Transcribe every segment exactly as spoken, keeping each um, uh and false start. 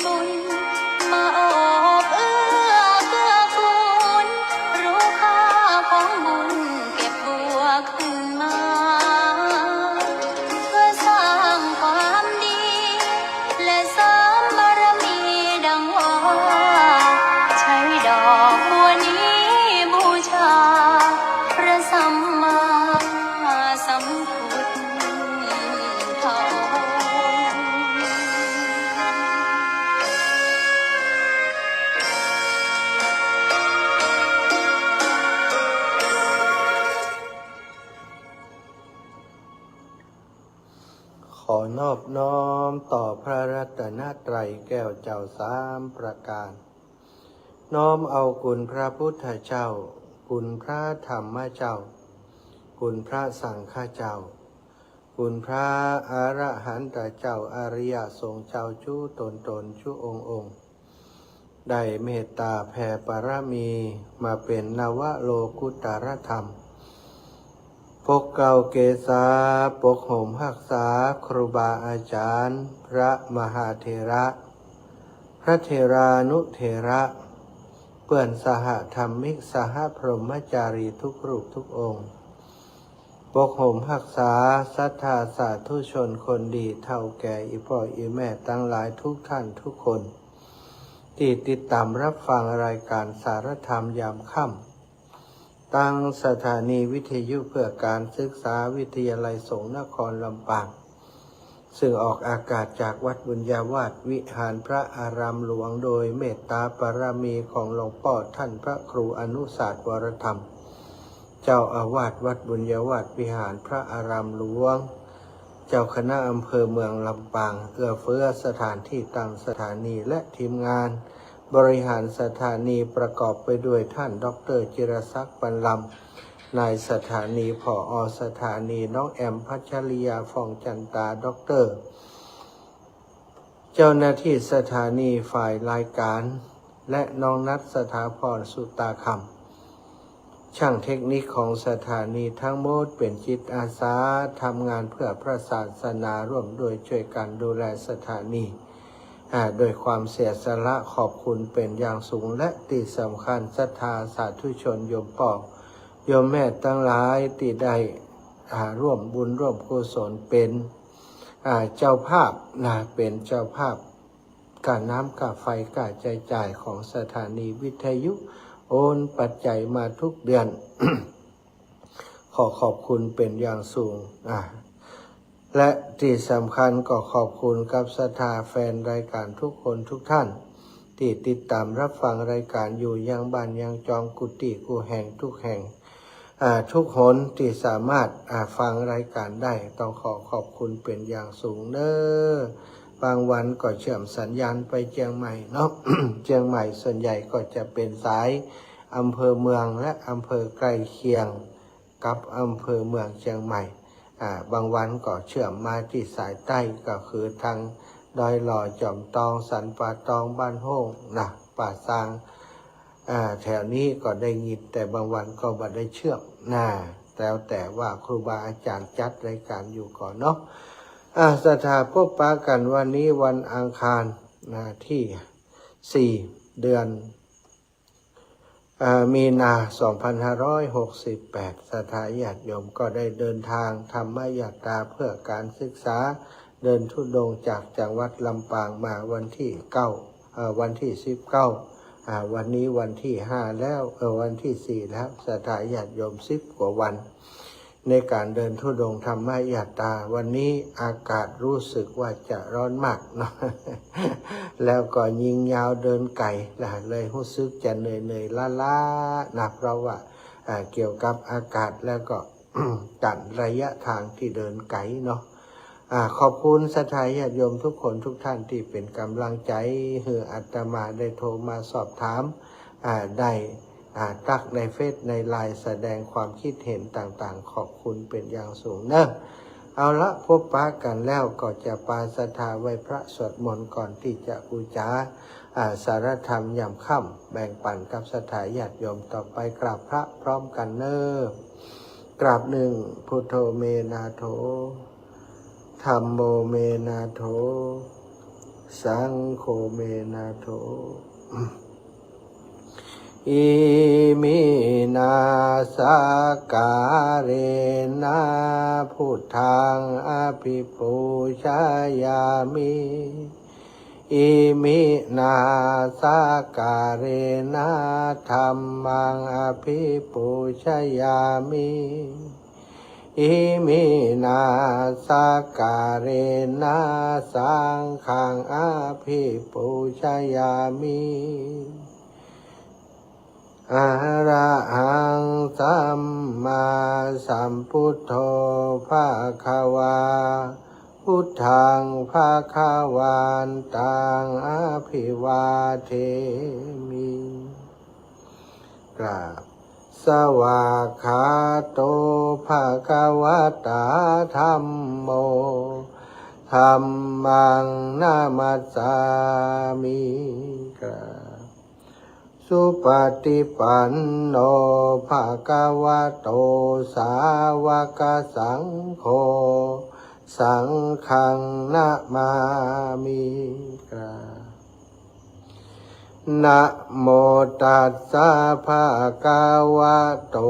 บุญ มาโอบเอื้อเกื้อกูล รู้ค่าของบุญเก็บบัวขึ้นมา เพื่อสร้างความดี และเสริมบารมีดังว่า ใช้ดอกบัวนี้บูชา พระสัมมาสัมพุทธองค์ ขอนอบน้อมต่อพระรัตนตรัยแก้วเจ้าสามประการ น้อมเอาคุณพระพุทธเจ้า คุณพระธรรมเจ้า คุณพระสังฆเจ้า คุณพระอรหันตเจ้า อริยสงฆ์เจ้า จุ๊ตนตน จุ๊องค์องค์ ได้เมตตาแผ่บารมีมาเป๋นนวโลกุตตรธรรม ปกเกล้าเกษา ปกห่มฮักษาครูบาอาจารย์ พระมหาเถระ พระเถรานุเถระ เปื้อนสหธรรมิก สหพรหมจารีทุกรูปทุกองค์ ปกห่มฮักษาศรัทธาสาธุชนคนดี เฒ่าแก่อี่ป้ออี่แม่ตังหลายทุกท่านทุกคน ตี้ติดต๋ามฮับฟังรายก๋านสารธรรมยามค่ำ ตางสถานีวิทยุเพื่อการศึกษาวิทยาลัยสงฆ์นครลำปาง ซึ่งออกอากาศจากวัดบุญญาวาสวิหารพระอารามหลวง โดยเมตตาบารมีของหลวงป้อท่านพระครูอนุสาสน์ วรธรรม เจ้าอาวาสวัดบุญญาวาสวิหารพระอารามหลวง เจ้าคณะอำเภอเมืองลำปาง เอื้อเฟื้อสถานที่ตั้งสถานีและทีมงานบริหารสถานี ประกอบไปด้วยท่านด็อกเตอร์จิรศักดิ์ ปันลำ นายสถานี ผอ.สถานี น้องแอม พัชริยา ฟองจันตา ด็อกเตอร์ เจ้าหน้าที่สถานีฝ่ายรายการ และน้องนัท สถาพร สุตาคำ ช่างเทคนิคของสถานีทั้งหมดเป๋นจิตอาสาทำงานเพื่อพระศาสนา ร่วมด้วยช่วยกันดูแลสถานี อ่า ด้วยความเสียสละ ขอบคุณเป๋นอย่างสูง และตี้สำคัญศรัทธาสาธุชนโยมป้อโยมแม่ตังหลายตี้ได้ อ่า ร่วมบุญร่วมกุศลเป๋น อ่า เจ้าภาพนะ เป๋นเจ้าภาพ ก้าน้ำก้าไฟก้าใจ๊จ่ายของสถานีวิทยุ โอนปัจจัยมาทุกเดือน ขอขอบคุณเป๋นอย่างสูง อ่า และตี้สำคัญก็ขอบคุณกับศรัทธาแฟนรายการทุกคนทุกท่าน ตี้ติดต๋ามฮับฟังรายการอยู่ยังบ้านยังจองกู้ตี้กู้แห่งทุกแห่ง อ่า ทุกหนตี้สามารถ อ่า ฟังรายการได้ ต้องขอขอบคุณเป๋นอย่างสูงเน้อ บางวันก็เชื่อมสัญญาณไปเจียงใหม่เนาะ เจียงใหม่ส่วนใหญ่ก็จะเป๋นสายอำเภอเมืองและอำเภอใกล้เคียงกับอำเภอเมืองเจียงใหม่ อ่า บางวันก็เชื่อมมาตี้สายใต้ ก็คือตางดอยหล่อ จอมตอง สันป่าตอง บ้านโฮ่งนะ ป่าซาง อ่า แถวนี้ก็ได้ยิน แต่บางวันก็บ่ได้เชื่อมนะ แล้วแต่ว่าครูบาอาจารย์จัดรายการอยู่ก่อเนาะ อ่า ศรัทธาพบปะกั๋นวันนี้วันอังคารนะ ตี้สี่ เดือน อ่า มีนา สองพันห้าร้อยหกสิบแปด ศรัทธาญาติโยมก็ได้เดินทางธรรมยาตราเพื่อการศึกษา เดินธุดงค์จากจังหวัดลำปางมาวันตี้เก้า เอ่อ วันตี้สิบเก้า อ่า วันนี้วันตี้ห้าแล้ว เอ่อ วันตี้สี่แล้ว ศรัทธาญาติโยม สิบกว่าวัน ในการเดินธุดงค์ธรรมยาตรา วันนี้อากาศรู้สึกว่าจะร้อนมากเนาะ แล้วก็ยิ่งยาวเดินไก๋นะ เลยฮู้สึกจะเหนื่อยๆ ล้าๆ นะ เพราะว่า อ่า เกี่ยวกับอากาศแล้วก็ กั๋นระยะทางตี้เดินไก๋เนาะ อ่า ขอบคุณศรัทธาญาติโยมทุกคนทุกท่านตี้เป๋นก๋ำลังใจ๋หื้ออาตมาได้โทรมาสอบถาม อ่า ได้ อ่า ตั๊กในเฟซในไลน์ แสดงความคิดเห็นต่างๆ ขอบคุณเป๋นอย่างสูงเน้อ เอาละ พบปะกั๋นแล้วก็จะปาศรัทธาไหว้พระสวดมนต์ก่อนตี้จะบูชา อ่า สารธรรมยามค่ำ แบ่งปั๋นกับศรัทธาญาติโยม ต่อไปกราบพระพร้อมกั๋นเน้อ กราบหนึ่ง พุทโธ เม นาโถ ธัมโม เม นาโถ สังโฆ เมนะโถ Iminā sakkārena buddhaṃ abhipūjayāmi. Iminā sakkārena dhammaṃ abhipūjayāmi. Iminā sakkārena saṅghaṃ abhipūjayāmi. Arahaṃ sammāsambuddho bhagavā, buddhaṃ bhagavantaṃ abhivādemi. กราบ Svākkhāto bhagavatā dhammo, dhammaṃ namassāmi. กราบ Supaṭipanno bhagavato sāvakasaṅgho, saṅghaṃ namāmi. กราบ Namo tassa bhagavato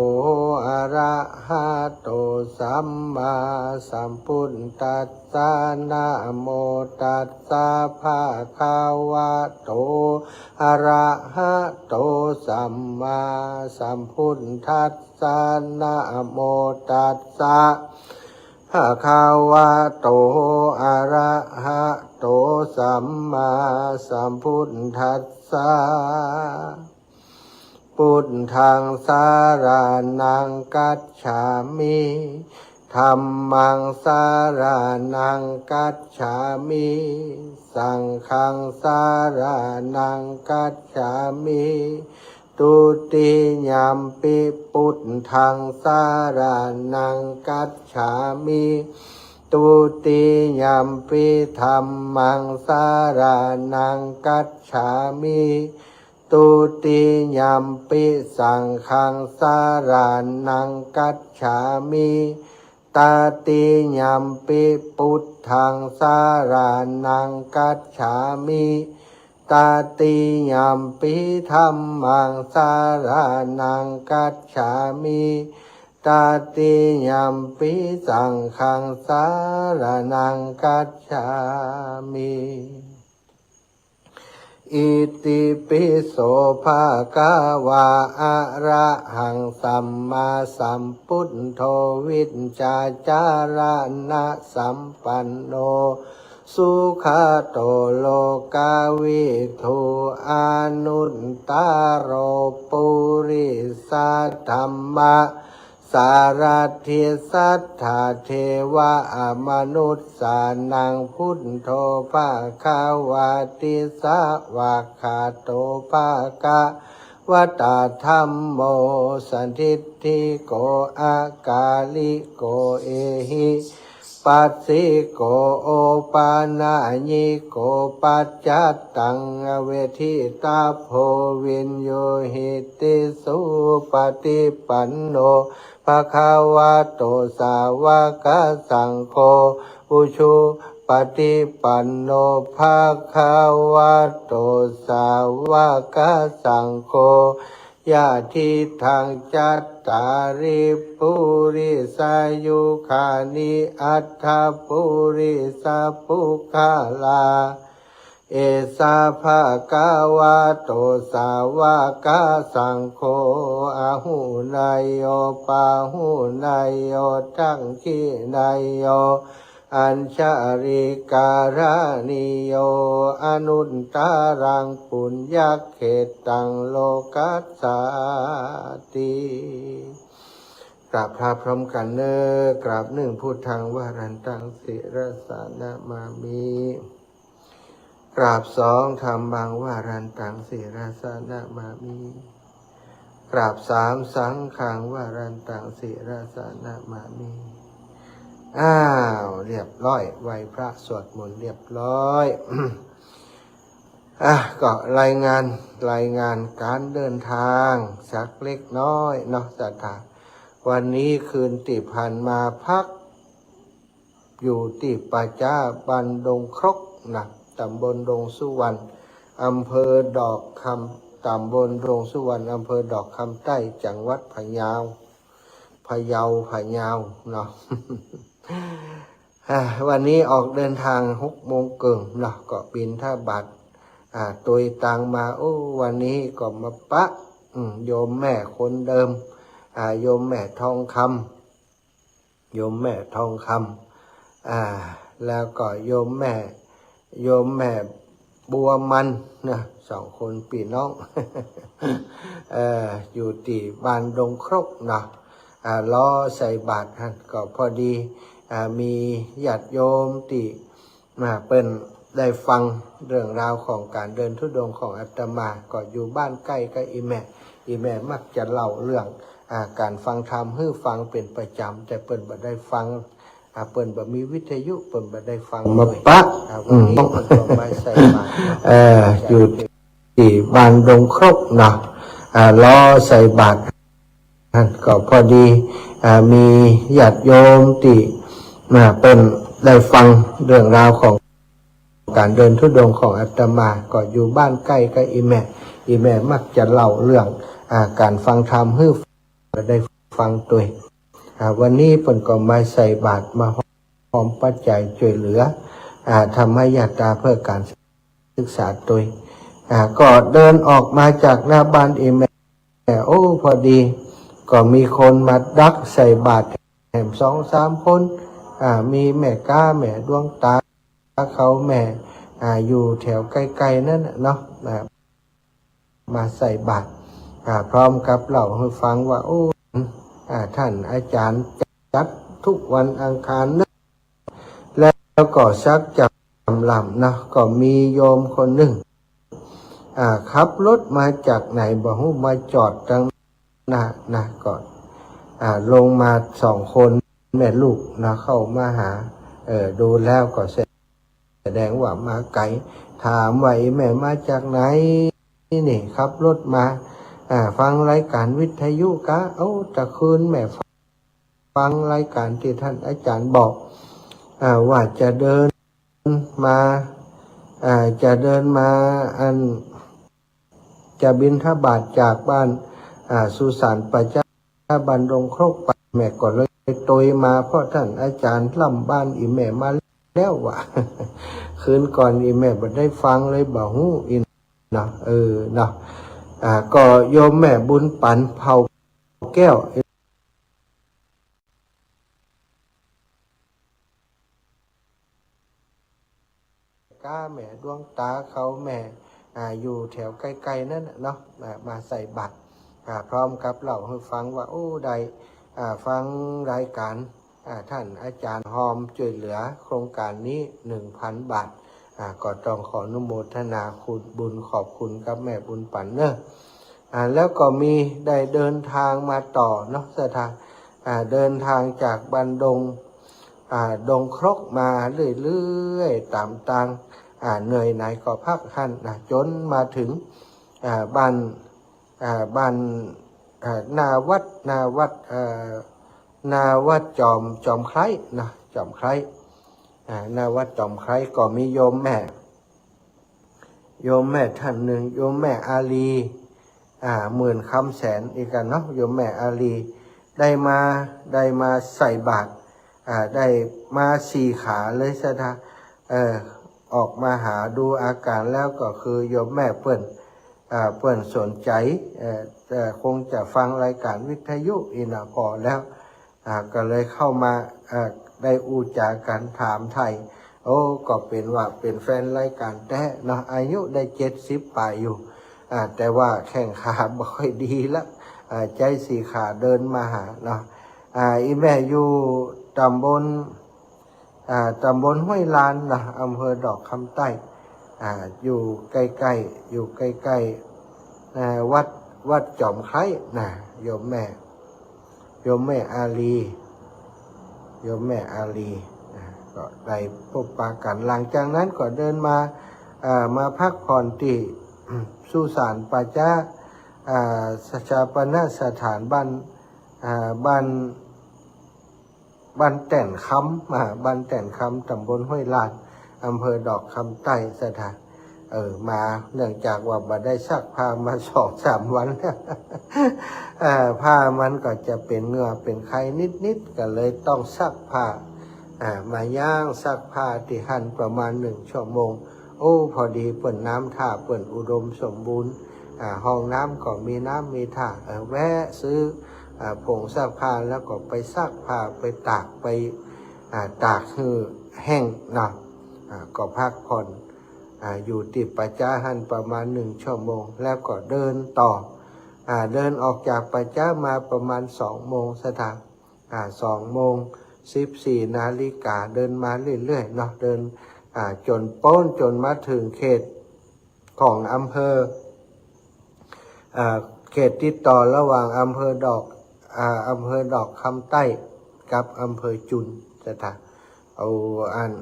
arahato sammāsambuddhassa. Namo tassa bhagavato arahato sammāsambuddhassa. Namo tassa bhagavato arahato sammāsambuddhassa. Buddhaṃ saraṇaṃ gacchāmi. Dhammaṃ saraṇaṃ gacchāmi. Saṅghaṃ saraṇaṃ gacchāmi. Dutiyampi buddhaṃ saraṇaṃ gacchāmi. Dutiyampi dhammaṃ saraṇaṃ gacchāmi. Dutiyampi saṅghaṃ saraṇaṃ gacchāmi. Tatiyampi buddhaṃ saraṇaṃ gacchāmi. Tatiyampi dhammaṃ saraṇaṃ gacchāmi. Tatiyampi saṅghaṃ saraṇaṃ gacchāmi. Itipi so bhagavā arahaṃ sammāsambuddho vijjācaraṇasampanno sugato lokavidū anuttaro purisadamma sārathi satthā devamanussānaṃ buddho bhagavāti. Svākkhāto bhagavatā dhammo sandiṭṭhiko akāliko ehi passiko opanayiko paccattaṃ avedittabbo viññūhīti. Supaṭipanno bhagavato sāvakasaṅgho, ujupaṭipanno bhagavato sāvakasaṅgho, yadidaṃ cattāri purisayugāni aṭṭha purisapuggalā, esa bhagavato sāvakasaṅgho, āhuneyyo pāhuneyyo dakkhiṇeyyo añjalikaraṇīyo anuttaraṃ puññakkhettaṃ lokassāti. กราบพระพร้อมกันเนอะ กราบ หนึ่ง Buddhaṃ varantaṃ sirasā namāmi. กราบ สอง Dhammaṃ varantaṃ sirasā namāmi. กราบ สาม Saṅghaṃ varantaṃ sirasā namāmi. อ้าว เรียบร้อย ไหว้พระสวดมนต์เรียบร้อย อ่ะ ก็รายงาน รายงานการเดินทางสักเล็กน้อยเนาะ ศรัทธา วันนี้คืนตี้ผ่านมาพัก อยู่ตี้ป่าจ๊าบ้านดงครกนะ ตำบลดงสุวรรณ อำเภอดอกคำ ตำบลดงสุวรรณ อำเภอดอกคำใต้ จังหวัดพะเยา พะเยา พะเยาเนาะ อ่า วันนี้ออกเดินทางหกโมงเกิ่งเนาะ ก็บิณฑบาต อ่า ตวยตังมา โอ้ วันนี้ก็มาปะ อืม โยมแม่คนเดิม อ่า โยมแม่ทองคำ โยมแม่ทองคำ อ่า แล้วก็โยมแม่ โยมแม่บัวมันนะ สองคนปี้น้อง เอ่อ อยู่ตี้บ้านดงครกเนาะ อ่า รอใส่บาตรหั้น ก็พอดี อ่า มีญาติโยมตี้ อ่า เปิ้นได้ฟังเรื่องราวของก๋านเดินธุดงค์ของอาตมา ก็อยู่บ้านใก้กับอีแม่ อีแม่มักจะเล่าเรื่อง อ่า ก๋านฟังธรรมหื้อฟังเป๋นประจ๋ำ แต่เปิ้นบ่ได้ฟัง อ่า เปิ้นบ่มีวิทยุ เปิ้นบ่ได้ฟัง มาปะ อ่า วันนี้ อืม เปิ้นก็มาใส่บาตร เอ่อ อยู่ตี้บ้านดงครกเนาะ อ่า รอใส่บาตรหั้น ก็พอดี อ่า มีญาติโยมตี้ อ่า เปิ้นได้ฟังเรื่องราวของก๋านเดินธุดงค์ของอาตมา ก็อยู่บ้านใก้กับอีแม่ อีแม่มักจะเล่าเรื่อง อ่า ก๋านฟังธรรมหื้อ ได้ฟังตวย อ่า วันนี้เปิ้นก็มาใส่บาตร มาฮอมปัจจัยจ้วยเหลือ อ่า ธรรมยาตราเพื่อก๋านศึกษาตวย อ่า ก็เดินออกมาจากหน้าบ้านอีแม่ โอ้ พอดี ก็มีคนมาดักใส่บาตรแหมสองสามคน อ่า มีแม่ก๊า แม่ดวงตา เขา แม่ อ่า อยู่แถวใก้ๆ นั้นน่ะเนาะ อ่า มาใส่บาตร อ่า พร้อมกับเล่าหื้อฟังว่า โอ้ อ่า ต้านอาจ๋ารย์จัดทุกวันอังคารนะ แล้วก็สักจำลำนะ ก็มีโยมคนนึ่ง อ่า ขับรถมาจากไหนบ่ฮู้ มาจอดตังหน้านะ ก็ อ่า ลงมาสองคนแม่ลูกนะ เข้ามาหา เออ ดูแล้วก็แสดงว่ามาไก๋ ถามว่า อีแม่มาจากไหนนี่ ขับรถมา อ่า ฟังรายการวิทยุกา เอ้า ตะคืนแม่ฟังรายการตี้ต้านอาจ๋ารย์บอก อ่า ว่าจะเดินมา อ่า จะเดินมา อัน จะบิณฑบาตจากบ้าน อ่า สุสานป่าจ๊าบ้านดงครกไป แม่ก็เลยตวยมา เพราะต้านอาจ๋ารย์ล้ำบ้านอีแม่มาแล้วว่ะ คืนก่อนอีแม่บ่ได้ฟังเลยบ่ฮู้อีเนาะ เออ เนาะ อ่า ก็โยมแม่บุญปั๋น เผ่าแก้ว ก๊า แม่ดวงตาเขา แม่ อ่า อยู่แถวใก้ๆ นั้นน่ะเนาะ อ่า มาใส่บาตร อ่า พร้อมกับเล่าหื้อฟังว่า โอ้ ได้ อ่า ฟังรายการ อ่า ต้านอาจ๋ารย์ฮอมจ้วยเหลือโครงก๋านนี้หนึ่งพันบาท อ่า ก็ต้องขออนุโมทนาคุณบุญขอบคุณกับแม่บุญปั๋นเนาะ อ่า แล้วก็มีได้เดินทางมาต่อเนาะ ศรัทธา อ่า เดินทางจากบ้านดง อ่า ดงครกมาเรื่อยๆ ต๋ามตาง อ่า เหนื่อยไหนก็พักหั้นนะ จ๋นมาเถิง อ่า บ้าน อ่า บ้าน อ่า หน้าวัด หน้าวัด เอ่อ หน้าวัดจอม จอมไคร้นะ จอมไคร้ อ่า หน้าวัดจอมไคร้ก็มีโยมแม่ โยมแม่ต้านนึ่ง โยมแม่อาลี อ่า หมื่นคำแสน อีกกั๋นเนาะ โยมแม่อาลี ได้มา ได้มาใส่บาตร อ่า ได้มาสี่ขาเลย ศรัทธา เออ ออกมาหาดูอาก๋ารแล้วก็คือโยมแม่เปิ้น อ่า เปิ้นสนใจ๋ เอ่อ เอ่อ คงจะฟังรายการวิทยุอีน่ะ ผ่อแล้ว อ่า ก็เลยเข้ามา เอ่อ ได้อู้จ๋ากั๋นถามไถ่ โอ้ ก็เป๋นว่าเป๋นแฟนรายการแต๊เนาะ อายุได้เจ็ดสิบป๋ายอยู่ อ่า แต่ว่าแข้งขาบ่ค่อยดีละ อ่า ใจ๊สี่ขาเดินมาหาเนาะ อ่า อีแม่อยู่ต๋ำบล อ่า ต๋ำบลห้วยลานนะ อำเภอดอกคำใต้ อ่า อยู่ใก้ๆ อยู่ใก้ๆ อ่า วัด วัดจอมไคร้นะ โยมแม่ โยมแม่อาลี โยมแม่อาลี อ่า ก็ได้พบปะกั๋น หลังจากนั้นก็เดินมา อ่า มาพักผ่อนตี้ สุสานป่าจ๊า อ่า ชาปนสถานบ้าน อ่า บ้าน บ้านแต่นคำ อ่า บ้านแต่นคำ ต๋ำบลห้วยลาน อำเภอดอกคำใต้ศรัทธา เออ มา เนื่องจากว่าบ่ได้ซักผ้ามาสองสามวัน เอ่อ ผ้ามันก็จะเป๋นเหงื่อเป๋นไคนิดๆ ก็เลยต้องซักผ้า อ่า มาย้างซักผ้าตี้หั้นประมาณหนึ่งชั่วโมง โอ้ พอดีเปิ้นน้ำท่าเปิ้นอุดมสมบูรณ์ อ่า ห้องน้ำก็มีน้ำมีท่า เออ แวะซื้อ อ่า ผงซักผ้าแล้วก็ไปซักผ้า ไปตาก ไป อ่า ตากหื้อแห้งเนาะ อ่า ก็พักผ่อน อ่า อยู่ตี้ป่าจ๊าหั้นประมาณหนึ่งชั่วโมง แล้วก็เดินต่อ อ่า เดินออกจากป่าจ๊ามาประมาณสองโมงศรัทธา อ่า สองโมง สิบสี่นาฬิกา เดินมาเรื่อยๆ เนาะ เดิน อ่า จ๋นป๊น จ๋นมาเถิงเขตของอำเภอ อ่า เขตติดต่อระหว่างอำเภอดอก อ่า อำเภอดอกคำใต้กับอำเภอจุนศรัทธา เอาอัน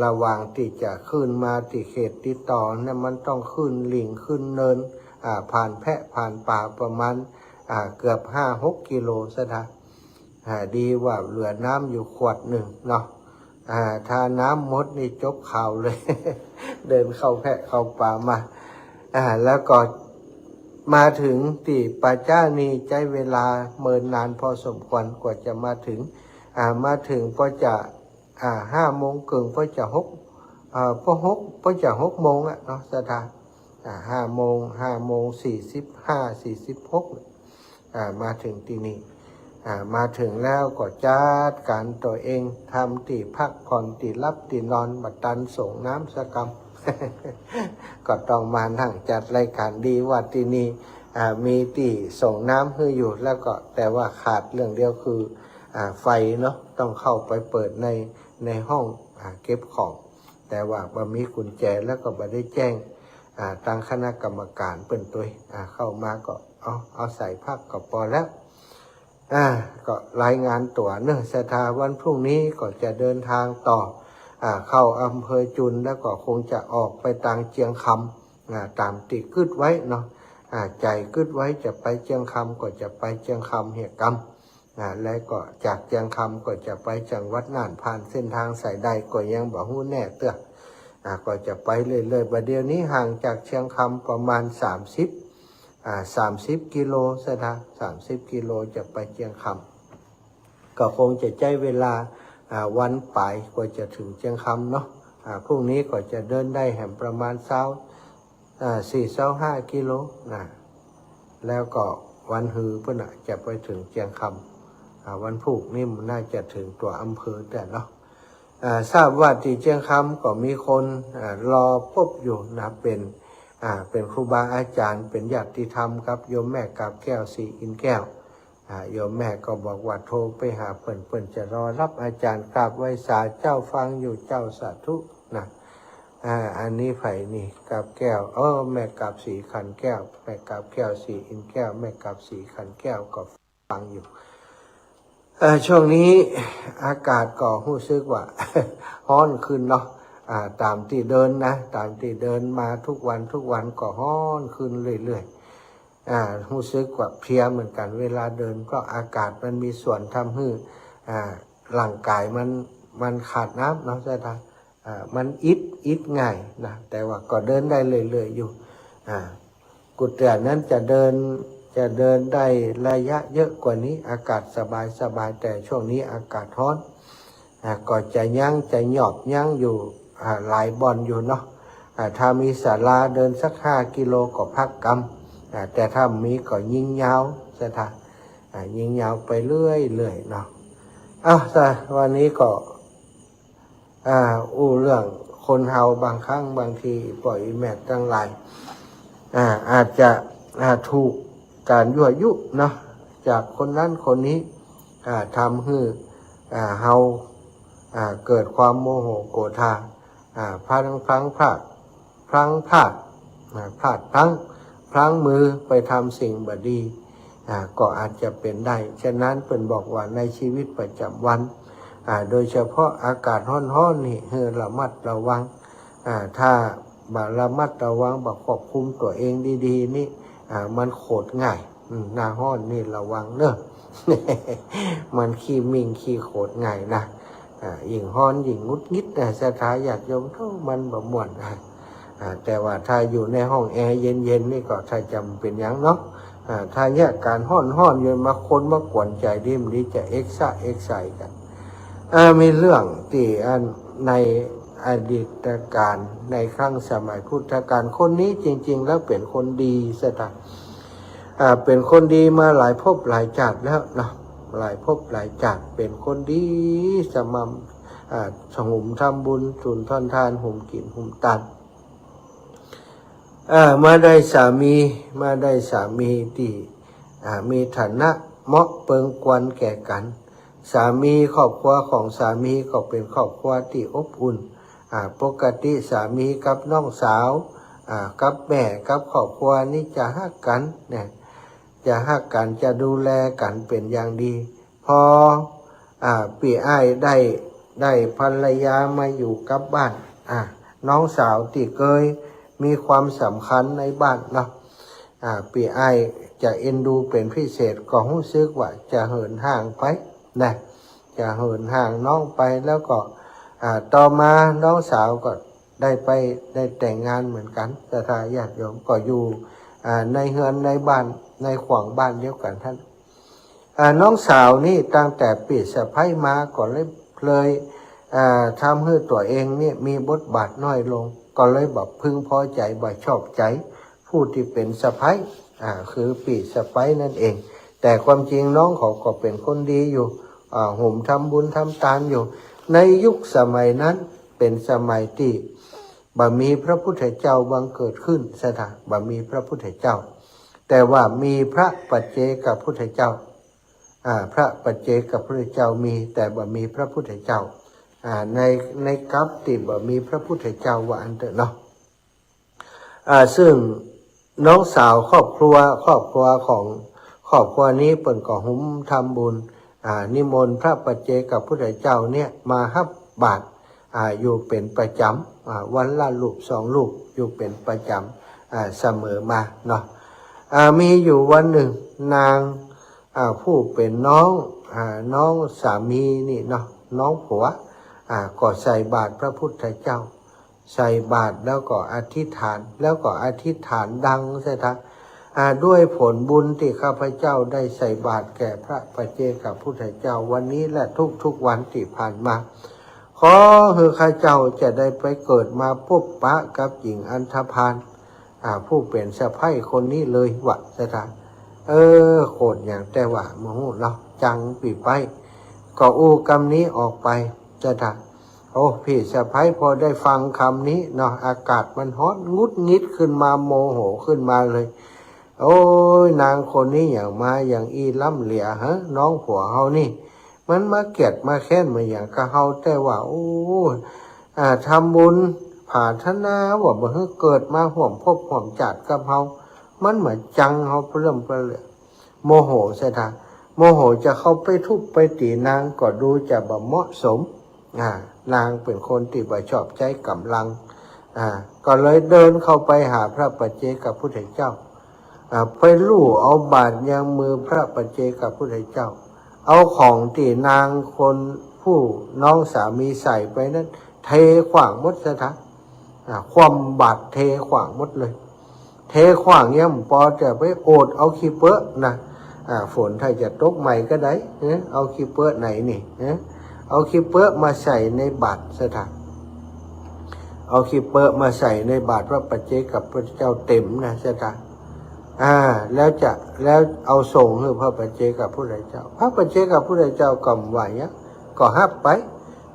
ระหว่างตี้จะขึ้นมาตี้เขตติดต่อเนี่ย มันต้องขึ้นหลิ่งขึ้นเนิน อ่า ผ่านแพะผ่านป่าประมาณ อ่า เกือบห้าหกกิโลศรัทธา อ่า ดีว่าเหลือน้ำอยู่ขวดหนึ่งเนาะ อ่า ถ้าน้ำหมดนี่จบข่าวเลย เดินเข้าแพะเข้าป่ามา อ่า แล้วก็มาเถิงตี้ป่าจ๊านี่ใจ๊เวลาเมินนานพอสมควรกว่าจะมาเถิง อ่า มาเถิงพอจะ อ่า ห้าโมงเกิ่ง พอจะหก อ่า พอหก พอจะหกโมงอะเนาะศรัทธา อ่า ห้าโมง ห้าโมงสี่สิบห้า สี่สิบหก อ่า มาเถิงตี้นี่ อ่า มาเถิงแล้วก็จัดก๋านตั๋วเอง ทำตี้พักผ่อน ตี้หลับตี้นอน บ่ตันส่งน้ำสักกำ ก็ต้องมานั่งจัดรายก๋าน ดีว่าตี้นี่ อ่า มีตี้ส่งน้ำหื้ออยู่ แล้วก็แต่ว่าขาดเรื่องเดียวคือ อ่า ไฟเนาะ ต้องเข้าไปเปิดใน ในห้อง อ่า เก็บของ แต่ว่าบ่มีกุญแจ แล้วก็บ่ได้แจ้ง อ่า ตางคณะกรรมก๋านเปิ้นตวย อ่า เข้ามาก็ เอา เอาใส่พักก็ปอแล้ว อ่า ก็รายงานตั๋วเนาะศรัทธา วันพรุ่งนี้ก็จะเดินทางต่อ อ่า เข้าอำเภอจุน แล้วก็คงจะออกไปตางเจียงคำ อ่า ต๋ามตี้กึ๊ดไว้เนาะ อ่า ใจ๋กึ๊ดไว้จะไปเจียงคำก็จะไปเจียงคำเหียกำ อ่า แล้วก็จากเจียงคำก็จะไปจังหวัดน่าน ผ่านเส้นทางสายใดก็ยังบ่ฮู้แน่เตื้อ อ่า ก็จะไปเรื่อยๆ บ่าเดี่ยวนี้ห่างจากเจียงคำประมาณสามสิบ อ่า สามสิบกิโลศรัทธา สามสิบกิโลจะไปเจียงคำ ก็คงจะใจ๊เวลา อ่า วันป๋ายกว่าจะเถิงเจียงคำเนาะ อ่า พรุ่งนี้ก็จะเดินได้แหมประมาณซาว อ่า สี่ซาวห้ากิโลนะ แล้วก็วันฮือปุ้นน่ะจะไปเถิงเจียงคำ อ่า วันพูกนี่มันน่าจะเถิงตั๋วอำเภอแต่เนาะ อ่า ทราบว่าตี้เจียงคำก็มีคน อ่า รอปบอยู่นะ เป๋น อ่า เป๋นครูบาอาจ๋ารย์ เป๋นญาติธรรมกับโยมแม่กาบแก้ว ศรีอินทร์แก้ว อ่า โยมแม่ก็บอกว่าโทรไปหาเปิ้น เปิ้นจะรอฮับอาจ๋ารย์ กราบไหว้สาเจ้า ฟังอยู่เจ้า สาธุนะ อ่า อันนี้ใผนี่ กาบแก้ว เออ แม่กาบศรีขันแก้ว แม่กาบแก้ว ศรีอินทร์แก้ว แม่กาบศรีขันแก้วก็ฟังอยู่ เอ่อ ช่วงนี้อากาศก็ฮู้สึกว่า ฮ้อนขึ้นเนาะ อ่า ต๋ามตี้เดินนะ ต๋ามตี้เดินมาทุกวันทุกวันก็ฮ้อนขึ้นเรื่อยๆ อ่า ฮู้สึกว่าเพลียเหมือนกั๋น เวลาเดิน เพราะอากาศมันมีส่วนทำหื้อ อ่า ร่างก๋ายมัน มันขาดน้ำเนาะ ใจ้ไหม อ่า มันอิด อิดง่ายนะ แต่ว่าก็เดินได้เรื่อยๆ อยู่ อ่า กุฏินั้นจะเดิน จะเดินได้ระยะเยอะกว่านี้ อากาศสบายๆ แต่ช่วงนี้อากาศฮ้อน อ่า ก็จะยั้ง จะหยอบยั้งอยู่ อ่า หลายบ่อนอยู่เนาะ อ่า ถ้ามีศาลาเดินสักห้ากิโลก็พักกำ อ่า แต่ถ้ามีก็ยิ่งยาว ใจ้ไหม อ่า ยิ่งยาวไปเรื่อยๆ เนาะ อ้าว แต่วันนี้ก็ อ่า อู้เรื่องคนเฮาบางครั้งบางที ป้ออีแม่ตังหลาย อ่า อาจจะ อ่า ถูกก๋านยั่วยุเนาะ จากคนนั้นคนนี้ อ่า ทำหื้อ อ่า เฮา อ่า เกิดความโมโหโกรธา อ่า พลั้งพลาด พลั้งพลาด อ่า พลาดพลั้ง พลั้งมือไปทำสิ่งบ่ดี อ่า ก็อาจจะเป๋นได้ ฉะนั้นเปิ้นบอกว่าในชีวิตประจ๋ำวัน อ่า โดยเฉพาะอากาศฮ้อนๆ นี่ หื้อระมัดระวัง อ่า ถ้าบ่ระมัดระวัง บ่ควบคุมตั๋วเองดีๆ นี่ อ่า มันโขดง่าย อืม หน้าฮ้อนนี่ระวังเนาะ มันขี้มิ่งขี้โขดง่ายนะ อ่า ยิ่งฮ้อนยิ่งหงุดหงิดนะ ศรัทธาญาติโยม โธ่ มันบ่ม่วน อ่า อ่า แต่ว่าถ้าอยู่ในห้องแอร์เย็นๆ นี่ก็ถ้าจะบ่เป๋นหยังเนาะ อ่า ถ้าเยียะก๋านฮ้อนๆ อยู่มาคนมากวนใจ๋ดี มันดีจะเอกซะเอกใสกั๋น อ่า มีเรื่องตี้อันในอดีตกาล ในครั้งสมัยพุทธกาล คนนี้จริงๆ แล้วเป๋นคนดี ศรัทธา อ่า เป๋นคนดีมาหลายภพหลายจาติแล้วเนาะ หลายภพหลายจาติ เป๋นคนดีสม่ำ อ่า หุมทำบุญ สุนทรทาน หุมกิ๋นหุมตาน อ่า มาได้สามี มาได้สามีตี้ อ่า มีฐานะเหมาะเปิงควรแก่กั๋น สามี ครอบครัวของสามีก็เป๋นครอบครัวตี้อบอุ่น อ่า ปกติสามีกับน้องสาว อ่า กับแม่ กับครอบครัวนี้จะฮักกั๋นนะ จะฮักกั๋น จะดูแลกั๋นเป๋นอย่างดี พอ อ่า ปี้อ้ายได้ ได้ภรรยามาอยู่กับบ้าน อ่า น้องสาวตี้เกยมีความสำคัญในบ้านเนาะ อ่า ปี้อ้ายจะเอ็นดูเป๋นพิเศษ ก็ฮู้สึกว่าจะเหินห่างไปนะ จะเหินห่างน้องไป แล้วก็ อ่า ต่อมาน้องสาวก็ได้ไป ได้แต่งงานเหมือนกั๋น ศรัทธาญาติโยม ก็อยู่ อ่า ในเฮือนในบ้าน ในขวางบ้านเดียวกั๋นหั้น อ่า น้องสาวนี่ตั้งแต่ปี้สะใภ้มาก็เลย เลย อ่า ทำหื้อตั๋วเองนี่มีบทบาทน้อยลง ก็เลยบ่พึงพอใจ๋ บ่ชอบใจ๋ผู้ตี้เป๋นสะใภ้ อ่า คือปี้สะใภ้นั่นเอง แต่ความจริงน้องเขาก็เป๋นคนดีอยู่ อ่า หุมทำบุญทำตานอยู่ ในยุคสมัยนั้นเป๋นสมัยตี้บ่มีพระพุทธเจ้าบังเกิดขึ้น ศรัทธา บ่มีพระพุทธเจ้า แต่ว่ามีพระปัจเจกพุทธเจ้า อ่า พระปัจเจกพุทธเจ้ามี แต่บ่มีพระพุทธเจ้า อ่า ใน ในกัปตี้บ่มีพระพุทธเจ้า ว่าอั้นเต๊อะเนาะ อ่า ซึ่งน้องสาวครอบครัว ครอบครัวของ ครอบครัวนี้เปิ้นก็หุมทำบุญ อ่า นิมนต์พระปัจเจกพุทธเจ้าเนี่ยมาฮับบาตร อ่า อยู่เป๋นประจ๋ำ อ่า วันละลูกสองลูก อยู่เป๋นประจ๋ำ อ่า เสมอมาเนาะ อ่า มีอยู่วันนึ่งนาง อ่า ผู้เป๋นน้อง อ่า น้องสามีนี่เนาะ น้องผัว อ่า ก็ใส่บาตรพระพุทธเจ้า ใส่บาตรแล้วก็อธิษฐาน แล้วก็อธิษฐานดัง ศรัทธา อ่า ด้วยผลบุญตี้ข้าพเจ้าได้ใส่บาตรแก่พระปัจเจกพุทธเจ้าวันนี้และทุกๆ วันตี้ผ่านมา ขอหื้อข้าเจ้าจะได้ไปเกิดมาปะปะกับหญิงอันธพาล อ่า ผู้เป๋นสะใภ้คนนี้เลย ว่า ศรัทธา เออ โขดหยังแต๊ว่า บ่ฮู้เนาะ จังปี้ไป ก็อู้กำนี้ออกไป ศรัทธา โอ้ ปี้สะใภ้พอได้ฟังกำนี้เนาะ อากาศมันฮ้อน หงุดหงิดขึ้นมา โมโหขึ้นมาเลย โอ๊ย นางคนนี้หยังมาหยังอี้ล้ำเหลือ ฮะ น้องผัวเฮานี่ มันมาเกียจมาแค้นมาหยังกับเฮาแต๊ว่า โอ้ อ่า ทำบุญผาถนาว่าบ่หื้อเกิดมาฮ่วมภพฮ่วมจาติกับเฮา มันมาจังเฮาเปิ้มเปิ้มเลย โมโห ศรัทธา โมโหจะเข้าไปทุบไปตี๋นางก็ดูจะบ่เหมาะสม อ่า นางเป๋นคนตี้บ่ชอบใจ๊ก๋ำลัง อ่า ก็เลยเดินเข้าไปหาพระปัจเจกพุทธเจ้า อ่า ไปลู่เอาบาตรยังมือพระปัจเจกพุทธเจ้า เอาของตี้นางคนผู้น้องสามีใส่ไปนั้น เทขว้างหมด ศรัทธา อ่า คว่ำบาตรเทขว้างหมดเลย เทขว้างยังบ่ปอ จะไปโอดเอาขี้เปื้อนะ อ่า ฝนถ้าจะตกใหม่ก็ได้ เออ เอาขี้เปื้อไหนนี่ เออ เอาขี้เปื้อมาใส่ในบาตร ศรัทธา เอาขี้เปื้อมาใส่ในบาตรพระปัจเจกพุทธเจ้าเต๋มนะ ศรัทธา อ่า แล้วจะ แล้วเอาส่งหื้อพระปัจเจกพุทธเจ้า พระปัจเจกพุทธเจ้าก็บ่ว่าหยัง ก็ฮับไป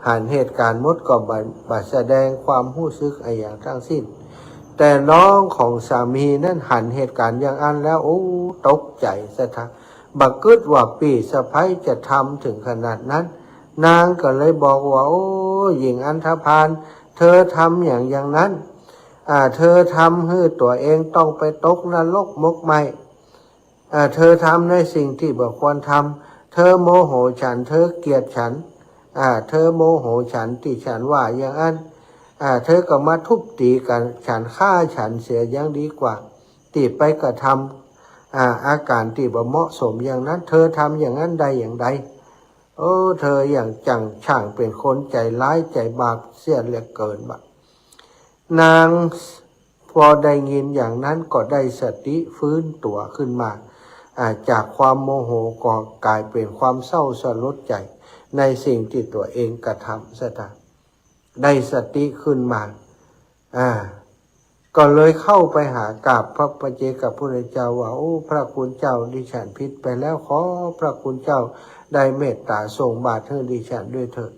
หันเหตุก๋ารณ์หมดก็บ่ บ่แสดงความฮู้สึกอะหยังทั้งสิ้น แต่น้องของสามีนั้นหันเหตุก๋ารณ์อย่างอั้นแล้ว โอ้ ตกใจ๋ ศรัทธา บ่กึ๊ดว่าปี้สะใภ้จะทำเถิงขนาดนั้น นางก็เลยบอกว่า โอ้ หญิงอันธพาล เธอทำหยังอย่างนั้น อ่า เธอทำหื้อตั๋วเองต้องไปตกนรกหมกไหม้ อ่า เธอทำในสิ่งตี้บ่ควรทำ เธอโมโหฉัน เธอเกลียดฉัน อ่า เธอโมโหฉันตี้ฉันว่าอย่างอั้น อ่า เธอก็มาทุบตี๋กับฉัน ฆ่าฉันเสียยังดีกว่า ตี้ไปกระทำ อ่า อาก๋ารณ์ตี้บ่เหมาะสมอย่างนั้น เธอทำอย่างนั้นได้อย่างใด โอ้ เธออย่างจั่งช่างเป๋นคนใจ๋ร้ายใจ๋บาปเสียเหลือเกิน บ่ะ นางพอได้ยินอย่างนั้นก็ได้สติฟื้นตั๋วขึ้นมา อ่า จากความโมโหก็ก๋ายเป๋นความเศร้าสลดใจ๋ในสิ่งตี้ตั๋วเองกระทำ ศรัทธา ได้สติขึ้นมา อ่า ก็เลยเข้าไปหากราบพระปัจเจกพุทธเจ้าว่า โอ้ พระคุณเจ้า ดิฉันผิดไปแล้ว ขอพระคุณเจ้าได้เมตตาส่งบาตรหื้อดิฉันด้วยเถิด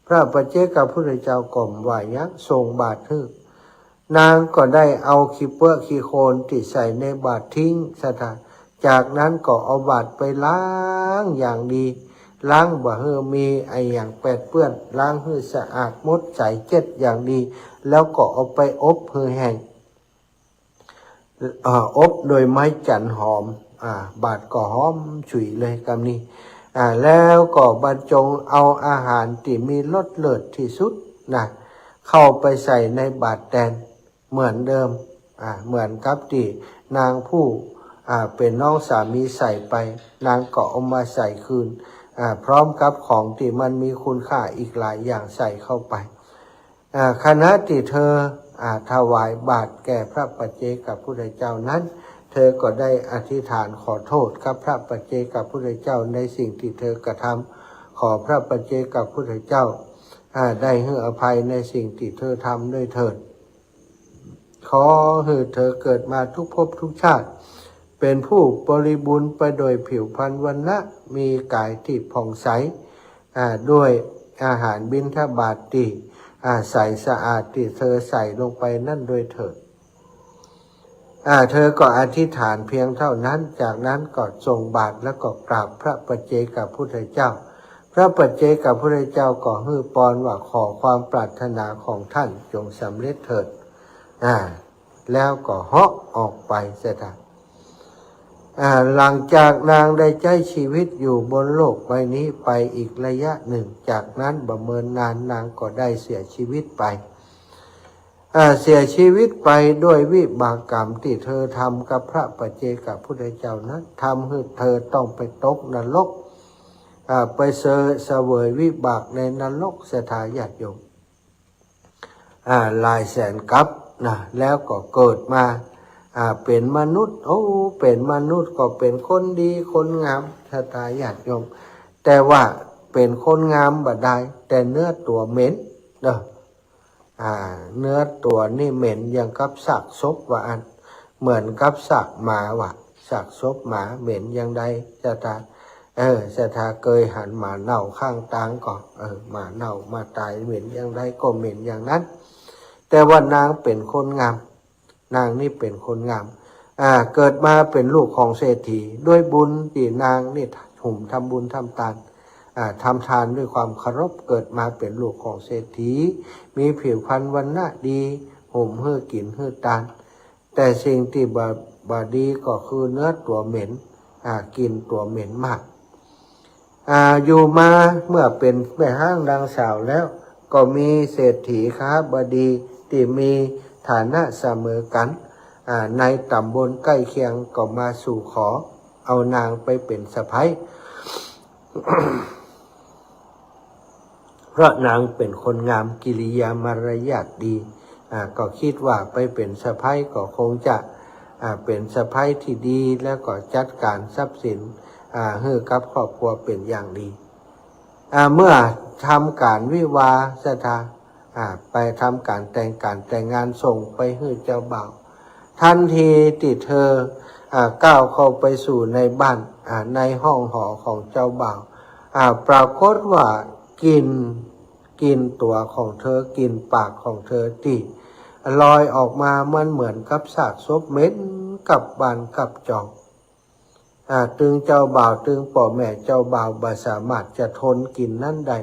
พระปัจเจกพุทธเจ้าก็บ่ว่าหยัง ส่งบาตรหื้อ นางก็ได้เอาขี้เปื้อขี้โคลนตี้ใส่ในบาตรทิ้ง ศรัทธา จากนั้นก็เอาบาตรไปล้างอย่างดี ล้างบ่หื้อมีอะหยังแปดเปื้อน ล้างหื้อสะอาดหมดใสเจ็ดอย่างดี แล้วก็เอาไปอบหื้อแห้ง เอ่อ อบโดยไม้จันหอม อ่า บาตรก็หอมฉุยเลยกำนี้ อ่า แล้วก็บรรจงเอาอาหารตี้มีรสเลิศตี้สุดนะ เข้าไปใส่ในบาตรแตนเหมือนเดิม อ่า เหมือนกับตี้นางผู้ อ่า เป๋นน้องสามีใส่ไป นางก็เอามาใส่คืน อ่า พร้อมกับของตี้มันมีคุณค่าอีกหลายอย่างใส่เข้าไป อ่า ขณะตี้เธอ อ่า ถวายบาตรแก่พระปัจเจกพุทธเจ้านั้น เธอก็ได้อธิษฐานขอโทษกับพระปัจเจกพุทธเจ้าในสิ่งตี้เธอกระทำ ขอพระปัจเจกพุทธเจ้า อ่า ได้หื้ออภัยในสิ่งตี้เธอทำด้วยเถิด ขอหื้อเธอเกิดมาทุกภพทุกชาติ เป๋นผู้บริบูรณ์ไปโดยผิวพรรณวรรณะ มีก๋ายตี้ผ่องใส อ่า ด้วยอาหารบิณฑบาตตี้ อ่า ใสสะอาดตี้เธอใส่ลงไปนั้นด้วยเถิด อ่า เธอก็อธิษฐานเพียงเท่านั้น จากนั้นก็ส่งบาตรแล้วก็กราบพระปัจเจกพุทธเจ้า พระปัจเจกพุทธเจ้าก็หื้อปอนว่า ขอความปรารถนาของท่านจงสำเร็จเถิด อ่า แล้วก็เหาะออกไปเสีย อ่า หลังจากนางได้ใจ๊ชีวิตอยู่บนโลกใบนี้ไปอีกระยะหนึ่ง จากนั้นบ่เมินนานนางก็ได้เสียชีวิตไป อ่า เสียชีวิตไปด้วยวิบากกรรมตี้เธอทำกับพระปัจเจกพุทธเจ้านั้น ทำหื้อเธอต้องไปตกนรก อ่า ไปเสวยวิบากในนรก ศรัทธาญาติโยม อ่า หลายแสนกัปนะ แล้วก็เกิดมา อ่า เป๋นมนุษย์ โอ้ เป๋นมนุษย์ก็เป๋นคนดีคนงาม ศรัทธาญาติโยม แต่ว่าเป๋นคนงามบ่ดาย แต่เนื้อตั๋วเหม็นเนาะ อ่า เนื้อตั๋วนี่เหม็นอย่างกับซากศพว่าอั้น เหมือนกับซากหมาว่ะ ซากศพหมาเหม็นอย่างใด ศรัทธา เออ ศรัทธาเกยหันหมาเน่าข้างตางก่อ เออ หมาเน่าหมาต๋ายเหม็นอย่างใดก็เหม็นอย่างนั้น แต่ว่านางเป๋นคนงาม นางนี่เป๋นคนงาม อ่า เกิดมาเป๋นลูกของเศรษฐี ด้วยบุญตี้นางนี่หุมทำบุญทำตาน อ่า ทำตานด้วยความเคารพ เกิดมาเป๋นลูกของเศรษฐี มีผิวพรรณวรรณะดี หุมหื้อกิ๋นหื้อตาน แต่สิ่งตี้บ่ บ่ดีก็คือเนื้อตั๋วเหม็น อ่า กลิ่นตั๋วเหม็นมาก อ่า อยู่มาเมื่อเป๋นแม่ฮ้างนางสาวแล้ว ก็มีเศรษฐีคหบดีตี้มีฐานะเสมอกั๋น อ่า ในต๋ำบลใก้เคียงก็มาสู่ขอเอานางไปเป๋นสะใภ้ เพราะนางเป๋นคนงาม กิริยามารยาทดี อ่า ก็กึ๊ดว่าไปเป๋นสะใภ้ก็คงจะ อ่า เป๋นสะใภ้ตี้ดี แล้วก็จัดก๋านทรัพย์สิน อ่า หื้อกับครอบครัวเป๋นอย่างดี อ่า เมื่อทำก๋านวิวาห์ ศรัทธา อ่า ไปทำก๋านแต่ง ก๋านแต่งงานส่งไปหื้อเจ้าบ่าว ทันทีตี้เธอ อ่า ก้าวเข้าไปสู่ในบ้าน อ่า ในห้องหอของเจ้าบ่าว อ่า ปรากฏว่ากลิ่น กลิ่นตั๋วของเธอ กลิ่นปากของเธอตี้ลอยออกมามันเหมือนกับซากศพเหม็นกับบ้านกับจอง อ่า ตึงเจ้าบ่าว ตึงป้อแม่เจ้าบ่าวบ่สามารถจะทนกลิ่นนั้นได้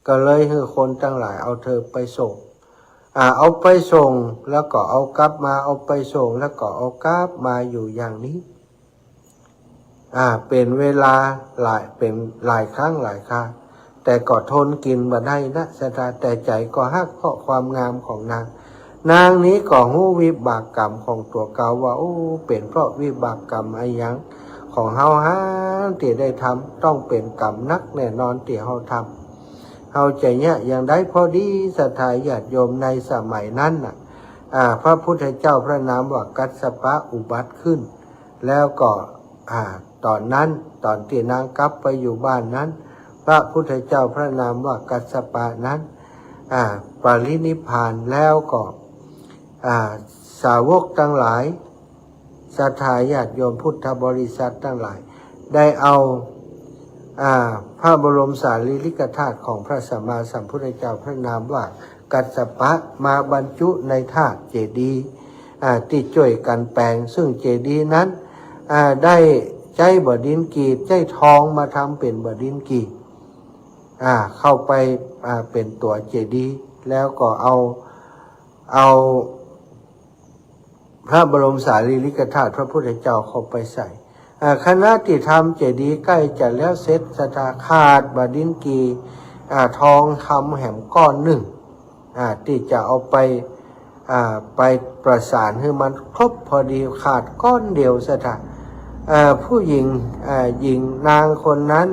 ก็เลยหื้อคนตังหลายเอาเธอไปส่ง อ่า เอาไปส่งแล้วก็เอากลับมา เอาไปส่งแล้วก็เอากลับมาอยู่อย่างนี้ อ่า เป๋นเวลาหลาย เป๋นหลายครั้งหลายครา แต่ก็ทนกลิ่นบ่ได้นะ ศรัทธา แต่ใจ๋ก็ฮักเพราะความงามของนาง นางนี้ก็ฮู้วิบากกรรมของตั๋วเก่าว่า โอ้ เป๋นเพราะวิบากกรรมอะหยัง ของเฮาหั้นตี้ได้ทำ ต้องเป๋นก๋รรมหนักแน่นอนตี้เฮาทำ เฮาจะเยียะอย่างใด พอดีศรัทธาญาติโยมในสมัยนั้นน่ะ อ่า พระพุทธเจ้าพระนามว่ากัสสปะอุบัติขึ้น แล้วก็ อ่า ต๋อนนั้น ต๋อนตี้นางกลับไปอยู่บ้านนั้น พระพุทธเจ้าพระนามว่ากัสสปะนั้น อ่า ปรินิพพานแล้วก็ อ่า สาวกตังหลาย ศรัทธาญาติโยมพุทธบริษัทตังหลาย ได้เอา อ่า พระบรมสารีริกธาตุของพระสัมมาสัมพุทธเจ้าพระนามว่ากัสสปะมาบรรจุในธาตุเจดีย์ อ่า ตี้จ้วยกั๋นแป๋ง ซึ่งเจดีย์นั้น อ่า ได้ใจ๊บ่าดินกรีด ใจ๊ทองมาทำเป๋นบ่าดินกรีด อ่า เข้าไป อ่า เป๋นตั๋วเจดีย์ แล้วก็เอา เอา พระบรมสารีริกธาตุพระพุทธเจ้าเข้าไปใส่ อ่า ขณะตี้ทำเจดีย์ใก้จะแล้วเสร็จ ศรัทธาขาดบ่าดินกรีด อ่า ทองคำแหมก้อนนึ่ง อ่า ตี้จะเอาไป อ่า ไปประสานหื้อมันครบพอดี ขาดก้อนเดียว ศรัทธา อ่า ผู้หญิง อ่า หญิงนางคนนั้น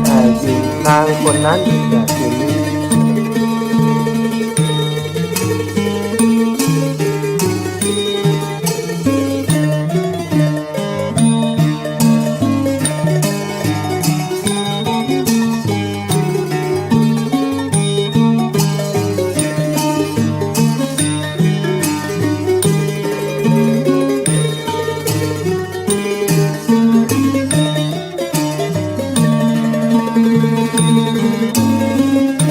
อ่า หญิงนางคนนั้น อ่า ทีนี้ อ่า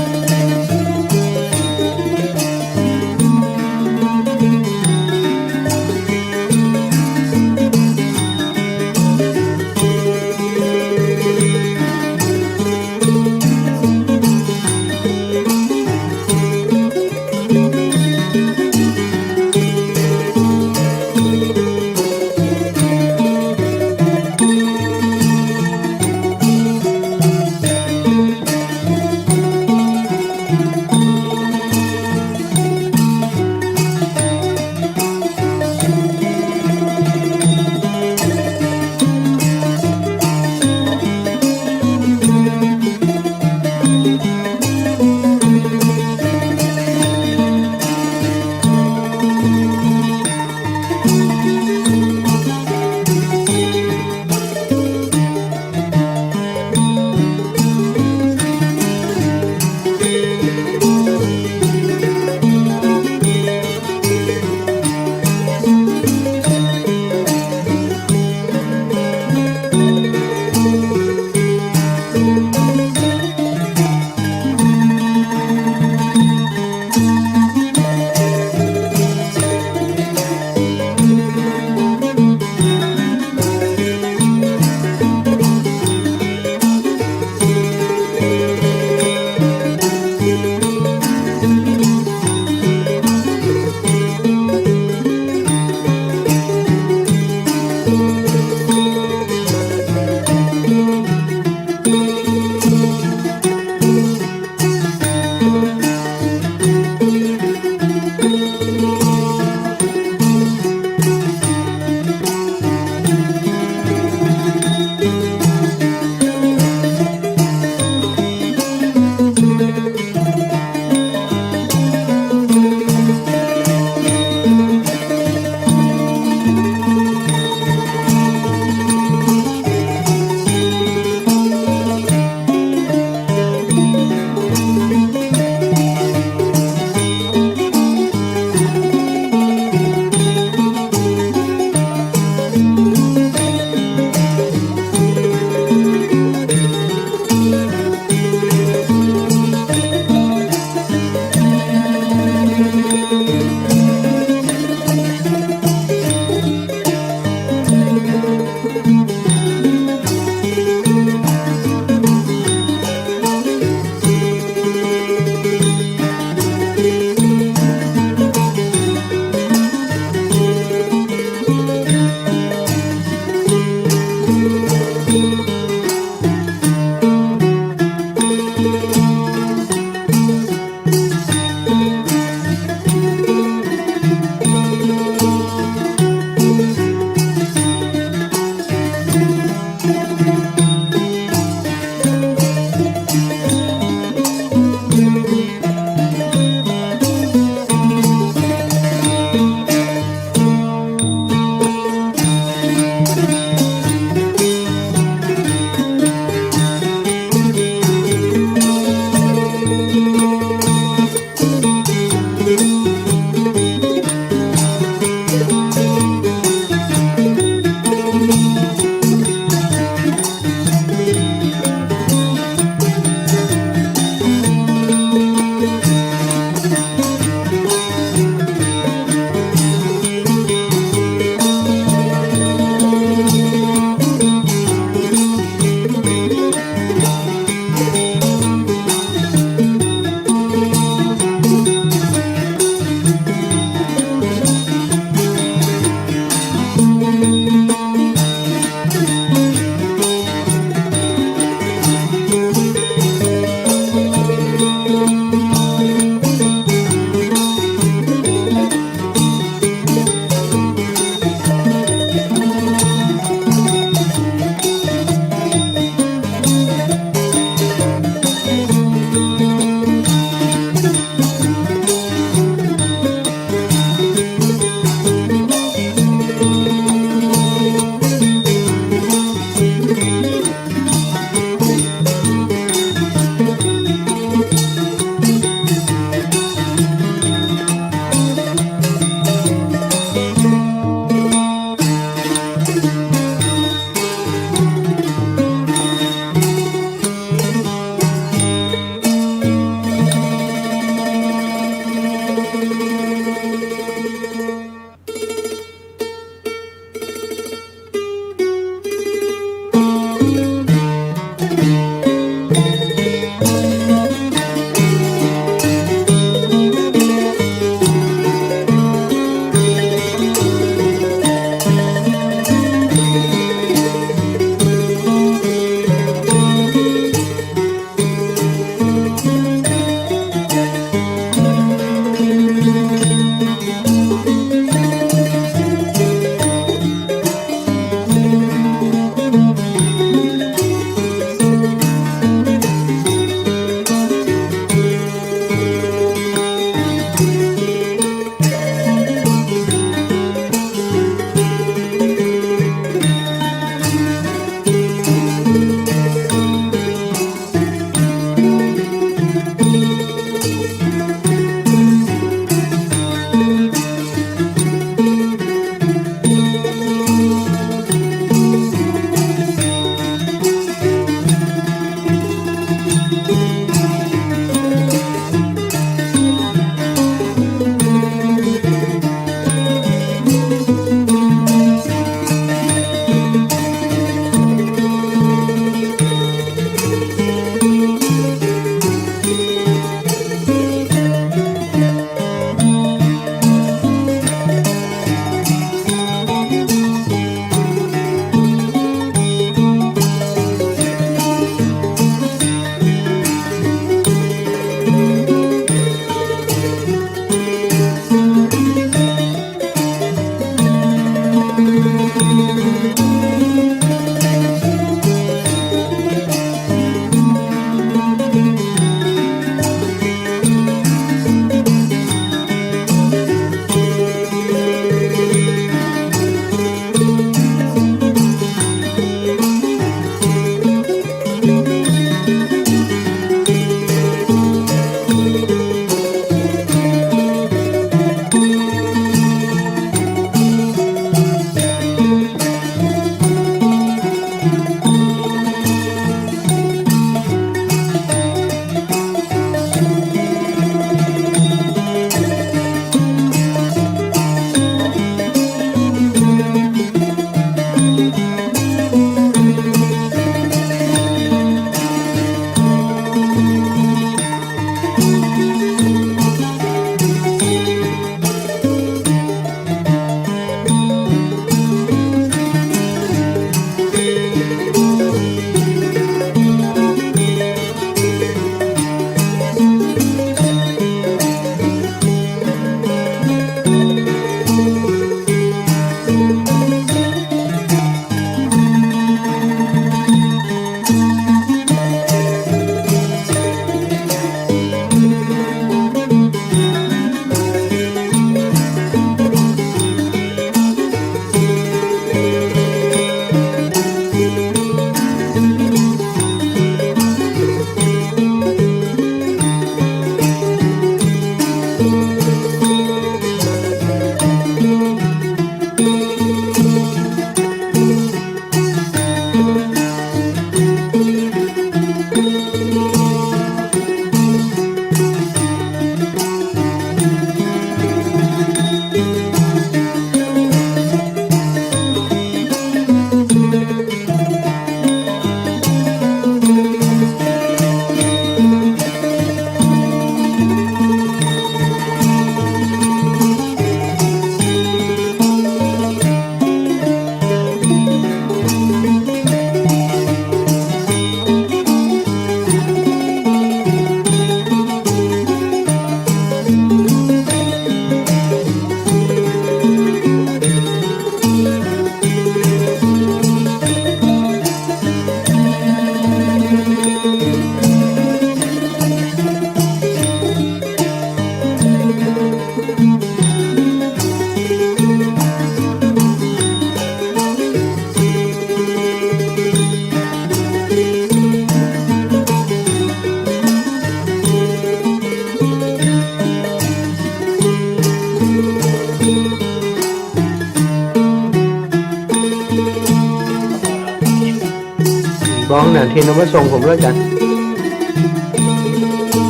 ของหน้าที่นำมาส่งผมแล้วจ้ะ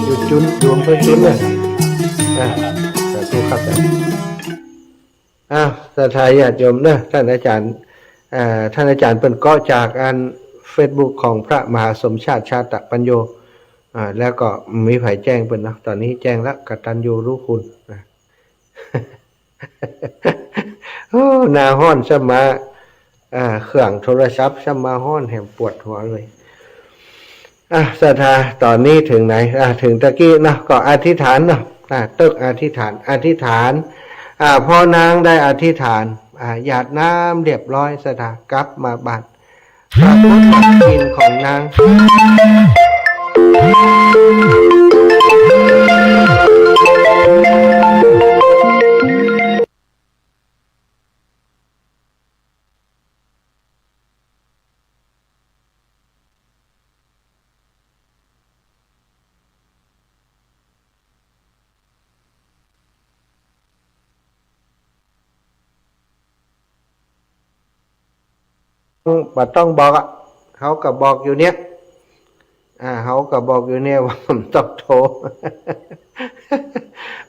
อยู่จุน อยู่อำเภอจุนเนี่ย อ่า สาธุครับ อ่า ศรัทธาญาติโยมเนอะ ท่านอาจารย์ อ่า ท่านอาจารย์เปิ้นเกาะจากอันเฟซบุ๊กของพระมหาสมชาติ ชาตะปัญโญ อ่า แล้วก็มีใผแจ้งเปิ้นเนาะ ต๋อนนี้แจ้งแล้ว กตัญญูรู้คุณนะ โอ้ หน้าฮ้อนซ้ำมา อ่า เครื่องโทรศัพท์ซ้ำมาฮ้อนแหมปวดหัวเลย อ่ะ ศรัทธา ต๋อนนี้เถิงไหน อ่ะ เถิงตะกี้เนาะ ก็อธิษฐานเนาะ อ่ะ ตึกอธิษฐาน อธิษฐาน อ่ะ พอนางได้อธิษฐาน อ่ะ หยาดน้ำเรียบร้อย ศรัทธา กลับมาบ้าน ปรากฏว่ากินของนาง บ่ต้องบอกอะ เฮาก็บอกอยู่เนี่ย อ่า เฮาก็บอกอยู่เนี่ยว่าบ่ต้องโทร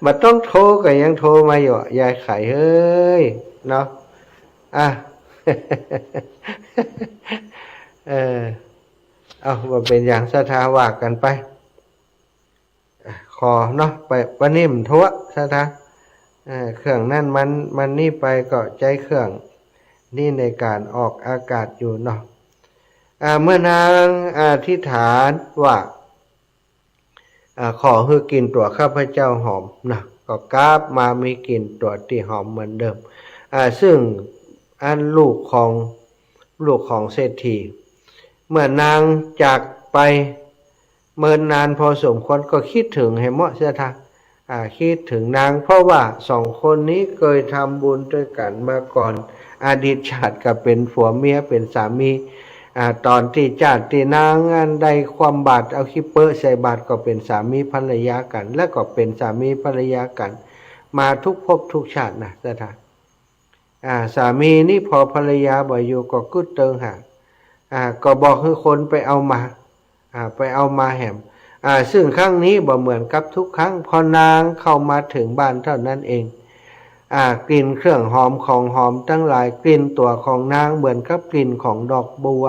บ่ต้องโทรก็ยังโทรมาอยู่อะ ยายไข่เฮ้ย เนาะ อ่ะ เออ เอา บ่เป๋นหยัง ศรัทธา ว่ากั๋นไป อ่ะ ขอเนาะ ไป วันนี้บ่โทร ศรัทธา เอ่อ เครื่องนั้นมัน มันนี่ไปก็ใจ๊เครื่องนี้ในก๋านออกอากาศอยู่เนาะ อ่า เมื่อนางอธิษฐานว่า อ่า ขอหื้อกลิ่นตั๋วข้าพเจ้าหอมนะ ก็กลับมามีกลิ่นตั๋วตี้หอมเหมือนเดิม อ่า ซึ่งอันลูกของ ลูกของเศรษฐี เมื่อนางจากไปเมินนานพอสมควรก็คิดเถิงแหมเนาะ ศรัทธา อ่า คิดเถิงนาง เพราะว่าสองคนนี้เกยทำบุญตวยกั๋นมาก่อน อดีตชาติก็เป๋นผัวเมีย เป๋นสามี อ่า ต๋อนตี้จ้าดตี้นางอันได้คว่ำบาตรเอาขี้เปอะใส่บาตรก็เป๋นสามีภรรยากั๋น และก็เป๋นสามีภรรยากั๋นมาทุกภพทุกชาตินะ ศรัทธา อ่า สามีนี่พอภรรยาบ่อยู่ก็กึ๊ดเติงหา อ่า ก็บอกหื้อคนไปเอามา อ่า ไปเอามาแหม อ่า ซึ่งครั้งนี้บ่เหมือนกับทุกครั้ง พอนางเข้ามาเถิงบ้านเท่านั้นเอง อ่า กลิ่นเครื่องหอมของหอมตังหลาย กลิ่นตั๋วของนางเหมือนกับกลิ่นของดอกบัว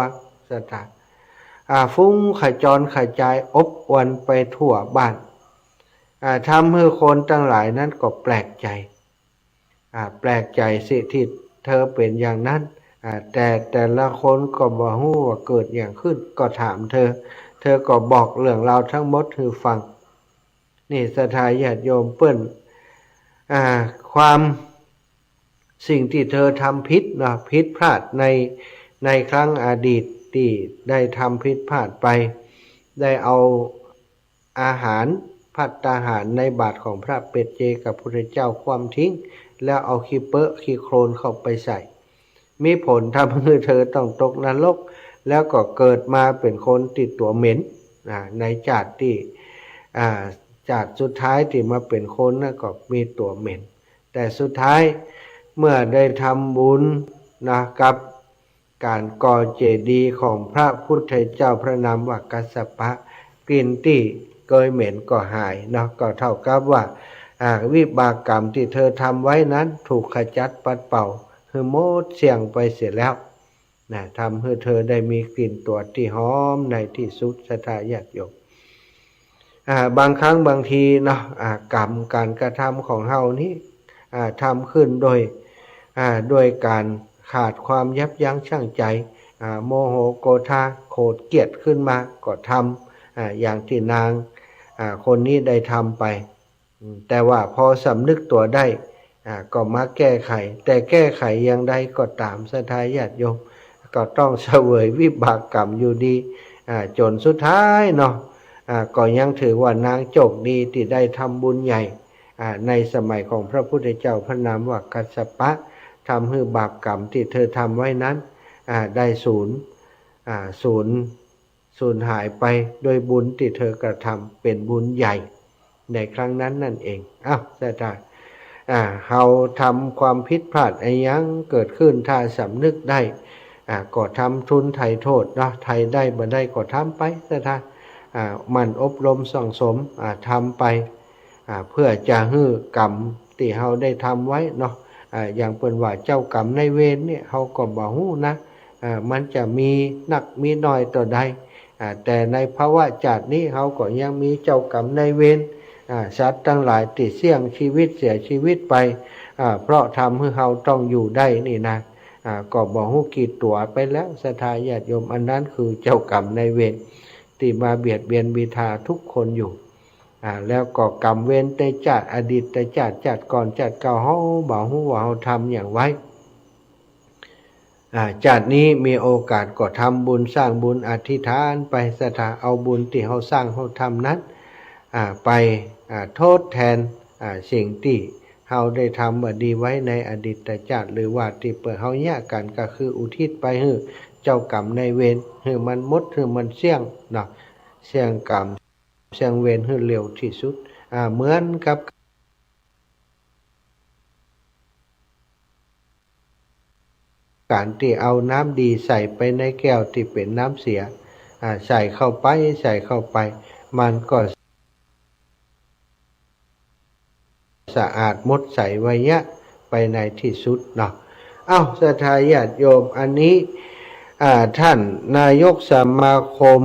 ศรัทธา อ่า ฟุ้งขจรขจายอบอวลไปทั่วบ้าน อ่า ทำหื้อคนตังหลายนั้นก็แปลกใจ๋ อ่า แปลกใจ๋สิตี้เธอเป๋นอย่างนั้น อ่า แต่แต่ละคนก็บ่ฮู้ว่าเกิดหยังขึ้น ก็ถามเธอ เธอก็บอกเรื่องราวทั้งหมดหื้อฟัง นี่ศรัทธาญาติโยมเปิ้น อ่า ความ สิ่งตี้เธอทำผิดเนาะ ผิดพลาดใน ในครั้งอดีตตี้ได้ทำผิดพลาดไป ได้เอา อาหารภัตตาหารในบาตรของพระปัจเจกพุทธเจ้าคว่ำทิ้ง แล้วเอาขี้เปอะขี้โคลนเข้าไปใส่ มีผลทำหื้อเธอต้องตกนรก แล้วก็เกิดมาเป๋นคนตี้ตั๋วเหม็น อ่า ในจ้าดตี้ อ่า จ้าดสุดท้ายตี้มาเป๋นคนนั้นก็มีตั๋วเหม็น แต่สุดท้ายเมื่อได้ทำบุญนะ กับ ก๋านก่อเจดีย์ของพระพุทธเจ้าพระนามว่ากัสสปะ กลิ่นตี้เกยเหม็นก็หายเนาะ ก็เท่ากับว่า อ่า วิบากกรรมตี้เธอทำไว้นั้นถูกขจัดปัดเป่าหื้อหมดเสี้ยงไปเสียแล้วนะ ทำหื้อเธอได้มีกลิ่นตั๋วตี้หอมในตี้สุด ศรัทธาญาติโยม อ่า บางครั้งบางทีเนาะ อ่า กรรมก๋านกระทำของเฮานี้ อ่า ทำขึ้นโดย อ่า โดยก๋านขาดความยับยั้งชั่งใจ๋ อ่า โมโหโกธา โกรธเกลียดขึ้นมาก็ทำ อ่า อย่างตี้นาง อ่า คนนี้ได้ทำไป อืม แต่ว่าพอสำนึกตั๋วได้ อ่า ก็มาแก้ไข แต่แก้ไขอย่างใดก็ต๋าม ศรัทธาญาติโยม ก็ต้องเสวยวิบากกรรมอยู่ดี อ่า จ๋นสุดท้ายเนาะ อ่า ก็ยังถือว่านางโจคดีตี้ได้ทำบุญใหญ่ อ่า ในสมัยของพระพุทธเจ้าพระนามว่ากัสสปะ ทำหื้อบาปกรรมตี้เธอทำไว้นั้น อ่า ได้สูญ อ่า สูญ สูญหายไปโดยบุญตี้เธอกระทำเป๋นบุญใหญ่ในครั้งนั้นนั่นเอง อ้าว ศรัทธา อ่า เฮาทำความผิดพลาดอะหยังเกิดขึ้น ถ้าสำนึกได้ อ่า ก็ทำทุนไถ่โทษเนาะ ไถ่ได้บ่ได้ก็ทำไป ศรัทธา อ่า หมั่นอบรมสั่งสม อ่า ทำไป อ่า เพื่อจะหื้อกรรมตี้เฮาได้ทำไว้เนาะ อ่า อย่างเปิ้นว่าเจ้ากรรมนายเวรเนี่ย เฮาก็บ่ฮู้นะ อ่า มันจะมีนักมีน้อยเต้าใด อ่า แต่ในภวชาตินี้เฮาก็ยังมีเจ้ากรรมนายเวร อ่า สัตว์ตังหลายตี้เสี้ยงชีวิตเสียชีวิตไป อ่า เพราะทำหื้อเฮาต้องอยู่ได้นี่นะ อ่า ก็บ่ฮู้กี่ตั๋วไปแล้ว ศรัทธาญาติโยม อันนั้นคือเจ้ากรรมนายเวรตี้มาเบียดเบียนบีทาทุกคนอยู่ อ่า แล้วก็กรรมเวรในจาติอดีตชาติ ชาติก่อน ชาติเก่า เฮาบ่ฮู้ว่าเฮาทำหยังไว้ อ่า ชาตินี้มีโอกาสก็ทำบุญสร้างบุญอธิษฐานไป ศรัทธา เอาบุญตี้เฮาสร้างเฮาทำนั้น อ่า ไป อ่า ทดแทน อ่า สิ่งตี้เฮาได้ทำบ่ดีไว้ในอดีตชาติ หรือว่าตี้เปิ้นเฮาเยียะกั๋นก็คืออุทิศไปหื้อเจ้ากรรมนายเวร หื้อมันหมด หื้อมันเสี้ยงเนาะ เสี้ยงกรรม เสี้ยงเวรหื้อเร็วตี้สุด อ่า เหมือนกับ ก๋านตี้เอาน้ำดีใส่ไปในแก้วตี้เป๋นน้ำเสีย อ่า ใส่เข้าไป ใส่เข้าไป มันก็สะอาดหมดใสไวยะไปในตี้สุดเนาะ เอ้า ศรัทธาญาติโยม อันนี้ อ่า ท่านนายกสมาคม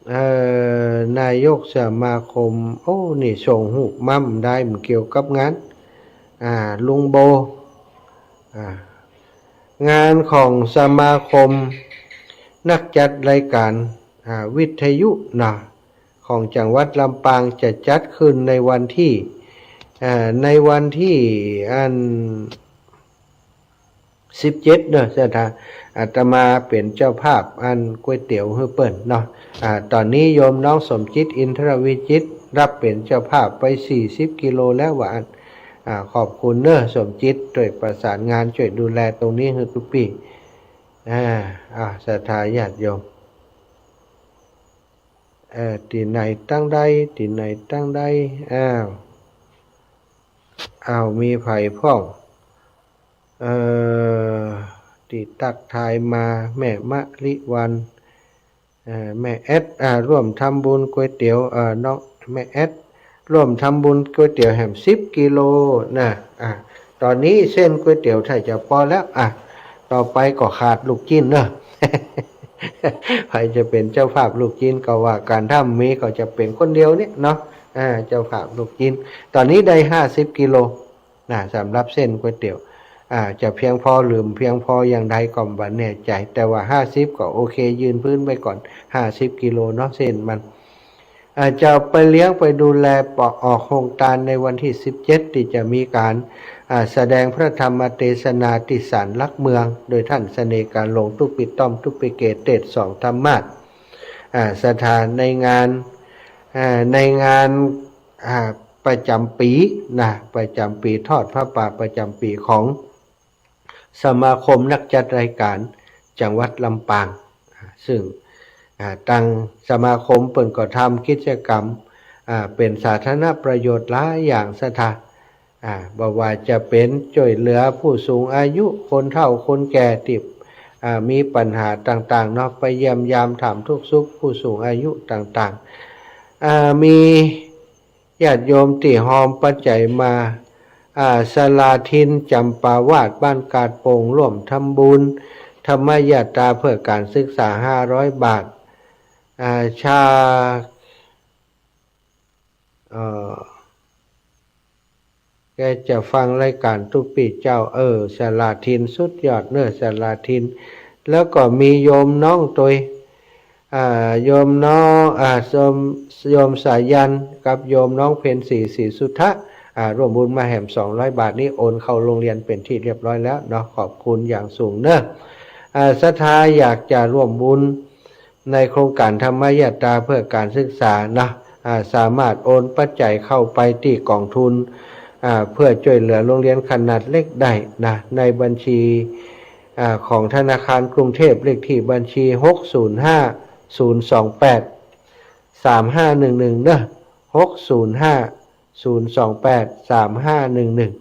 เอ่อ นายกสมาคม โอ้ นี่ส่งฮูปมาบ่ได้ บ่เกี่ยวกับงาน อ่า ลุงโบ อ่า งานของสมาคมนักจัดรายการ อ่า วิทยุนะ ของจังหวัดลำปางจะจัดขึ้นในวันตี้ อ่า ในวันตี้อัน สิบเจ็ดเนาะ ศรัทธา อาตมาเป๋นเจ้าภาพอันก๋วยเตี๋ยวหื้อเปิ้นเนาะ อ่า ต๋อนนี้โยมน้องสมจิต อินทรวิจิตร ฮับเป๋นเจ้าภาพไปสี่สิบกิโลแล้วว่าอั้น อ่า ขอบคุณเนาะ สมจิต จ้วยประสานงาน จ้วยดูแลตรงนี้หื้อตุ๊ปี้ อ่า อ่า ศรัทธาญาติโยม เอ่อ ตี้ไหนตังใด ตี้ไหนตังใด อ้าว อ้าว มีใผพ่อง เอ่อ ตี้ตั๊กทายมา แม่มะลิวัลย์ เอ่อ แม่แอด อ่า ร่วมทำบุญก๋วยเตี๋ยว เอ่อ น้อง แม่แอด ร่วมทำบุญก๋วยเตี๋ยวแหมสิบกิโลนะ อ่า ต๋อนนี้เส้นก๋วยเตี๋ยวถ้าจะปอแล้ว อ่า ต่อไปก็ขาดลูกจิ๊นเนาะ ใผจะเป๋นเจ้าภาพลูกจิ๊นก็ว่ากั๋น ถ้ามีก็จะเป๋นคนเดียวเนี่ยเนาะ อ่า เจ้าภาพลูกจิ๊น ต๋อนนี้ได้ห้าสิบกิโล นะ สำหรับเส้นก๋วยเตี๋ยว อ่า จะเพียงพอหรือบ่เพียงพออย่างใดก็บ่แน่ใจ๋ แต่ว่าห้าสิบก็โอเค ยืนพื้นไว้ก่อน ห้าสิบกิโลเนาะ เส้นมัน อ่า จะไปเลี้ยงไปดูแลปะ ออกโฮงตานในวันตี้สิบเจ็ด ตี้จะมีก๋าน อ่า แสดงพระธรรมเตสนาตี้ศาลหลักเมือง โดยท่านเสน่ห์กาหลง ตุ๊ปิต้อม ตุ๊ปิเกษตร เตสน์สองธรรมาสน์ อ่า ศรัทธา ในงาน อ่า ในงาน อ่า ประจ๋ำปี๋นะ ประจ๋ำปี๋ ทอดผ้าป่าประจ๋ำปี๋ของสมาคมนักจัดรายการจังหวัดลำปาง อ่า ซึ่ง อ่า ตังสมาคมเปิ้นก็ทำกิจกรรม อ่า เป๋นสาธารณประโยชน์หลายอย่าง ศรัทธา อ่า บ่ว่าจะเป๋นจ้วยเหลือผู้สูงอายุ คนเฒ่าคนแก่ตี้ อ่า มีปัญหาต่างๆ เนาะ ไปเยี่ยมยามถามทุกข์สุขผู้สูงอายุต่างๆ อ่า มี ญาติโยมตี้ฮอมปัจจัยมา อ่า ศาลาทินจำปาวาส บ้านกาดโป่ง ร่วมทำบุญธรรมยาตราเพื่อการศึกษาห้าร้อยบาท อ่า ชา เอ่อ แกจะฟังรายการตุ๊ปี้เจ้า เออ ศาลาทินสุดยอดเนาะ ศาลาทิน แล้วก็มีโยมน้องตวย อ่า โยมน้อง อ่า โยม โยมสายัณ กับโยมน้องเพ็ญศรี ศรีสุทธะ อ่า ร่วมบุญมาแหมสองร้อยบาทนี้ โอนเข้าโรงเรียนเป๋นที่เรียบร้อยแล้วเนาะ ขอบคุณอย่างสูงเนาะ อ่า ศรัทธาอยากจะร่วมบุญในโครงการธรรมยาตราเพื่อการศึกษาเนาะ อ่า สามารถโอนปัจจัยเข้าไปตี้ก๋องทุน อ่า เพื่อจ้วยเหลือโรงเรียนขนาดเล็กได้นะ ในบัญชี อ่า ของธนาคารกรุงเทพฯ เลขที่บัญชี หกศูนย์ห้า ศูนย์สองแปด สามห้าหนึ่งหนึ่ง เนาะ หกศูนย์ห้า ศูนย์สองแปด สามห้าหนึ่งหนึ่ง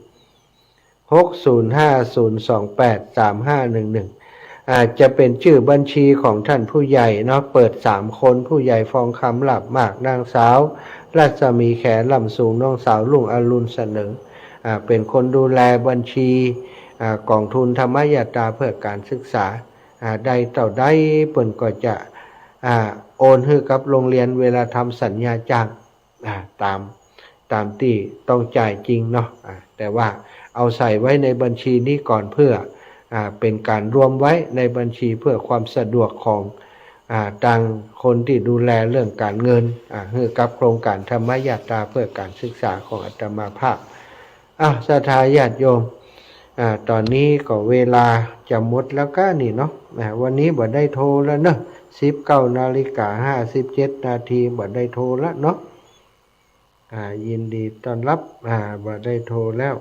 หกศูนย์ห้าศูนย์สองแปดสามห้าหนึ่งหนึ่ง อ่า จะเป๋นจื้อบัญชีของต้านผู้ใหญ่เนาะ เปิดสามคน ผู้ใหญ่ฟองคำ ลาภมาก นางสาวรัศมีแข ล่ำสูง น้องสาวรุ่งอรุณเสนอ อ่า เป๋นคนดูแลบัญชี อ่า ก๋องทุนธรรมยาตราเพื่อการศึกษา อ่า ได้เต้าใดเปิ้นก็จะ อ่า โอนหื้อกับโฮงเฮียนเวลาทำสัญญาจ้าง อ่า ต๋าม ต๋ามตี้ต้องจ่ายจริงเนาะ อ่า แต่ว่าเอาใส่ไว้ในบัญชีนี้ก่อนเพื่อ อ่า เป๋นก๋านรวมไว้ในบัญชีเพื่อความสะดวกของ อ่า ตางคนตี้ดูแลเรื่องก๋านเงิน อ่า หื้อกับโครงก๋านธรรมยาตราเพื่อการศึกษาของอาตมาภาพ อ้าว ศรัทธาญาติโยม อ่า ต๋อนนี้ก็เวลาจะหมดแล้วก้านี่เนาะ อ่า วันนี้บ่ได้โทรแล้วเนาะ สิบเก้านาฬิกาห้าสิบเจ็ดนาที บ่ได้โทรแล้วเนาะ อ่า ยินดีต้อนรับ อ่า บ่ได้โทรแล้ว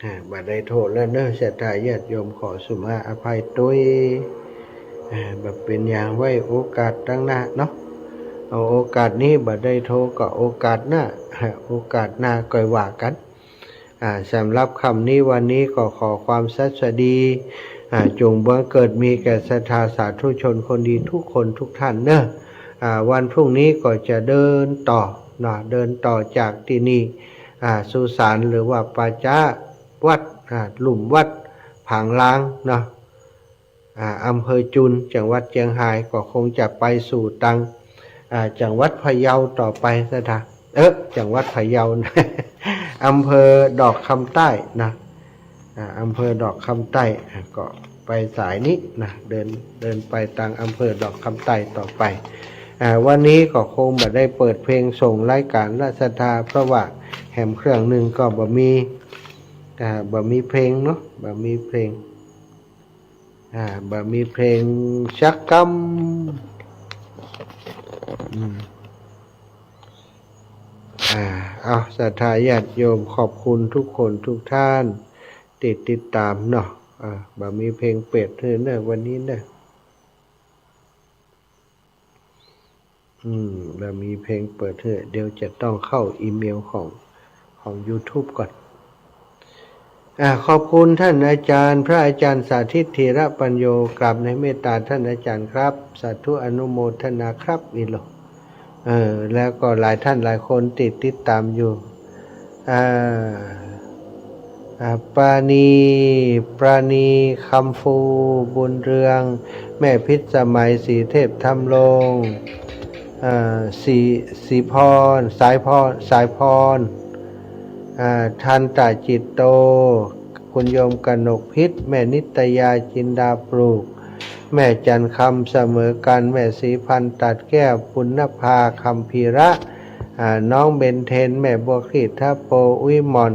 อ่า บ่ได้โทรแล้วเนาะ ศรัทธาญาติโยม ขอสุมาอภัยตวย อ่า บ่เป๋นหยัง ไว้โอกาสตังหน้าเนาะ เอาโอกาสนี้ บ่ได้โทรก็โอกาสหน้า โอกาสหน้าก่อยว่ากั๋น อ่า สำหรับค่ำนี้วันนี้ก็ขอความสัสดี อ่า จงบังเกิดมีแก่ศรัทธาสาธุชนคนดีทุกคนทุกท่านเนาะ อ่า วันพรุ่งนี้ก็จะเดินต่อเนาะ เดินต่อจากตี้นี่ อ่า สุสานหรือว่าป่าจ๊าวัด อ่า ลุ่มวัดผางลางเนาะ อ่า อำเภอจุน จังหวัดเจียงฮาย ก็คงจะไปสู่ตาง อ่า จังหวัดพะเยาต่อไป ศรัทธา เออ จังหวัดพะเยานะ อำเภอดอกคำใต้นะ อ่า อำเภอดอกคำใต้ อ่า ก็ไปสายนี้นะ เดิน เดินไปตางอำเภอดอกคำใต้ต่อไป อ่า วันนี้ก็คงบ่ได้เปิดเพลงส่งรายก๋านละ ศรัทธา เพราะว่าแหมเครื่องนึ่งก็บ่มี อ่า บ่มีเพลงเนาะ บ่มีเพลง อ่า บ่มีเพลงสักกำ อืม อ่า เอา ศรัทธาญาติโยม ขอบคุณทุกคนทุกท่านตี้ติดต๋ามเนาะ อ่า บ่มีเพลงเปิดหื้อเนาะ วันนี้เนาะ อืม บ่มีเพลงเปิดหื้อ เดี๋ยวจะต้องเข้าอีเมลของ ของยูทูบก่อน อ่า ขอบคุณต้านอาจ๋ารย์ พระอาจ๋ารย์สาธิต ธีระปัญโญ กราบในเมตต๋าต้านอาจ๋ารย์ครับ สาธุอนุโมทนาครับ อีโล เออ แล้วก็หลายต้านหลายคนตี้ติดต๋ามอยู่ อ่า อ่า ปราณี ปราณี คำฟู บุญเรือง แม่พิษสมัย ศรีเทพ ธำรง อ่า ศรี ศรีพร สายพร สายพร อ่า ทันตะจิตโต คุณโยมกนกพิษ แม่นิตยา จินดาปลูก แม่จันทร์คำ เสมอกัน แม่ศรีพันธ์ ตัดแก้ว ปุณณภา คัมภีระ อ่า น้องเบนเทน แม่บัวคลีทัพโพ อุ้ยหม่อน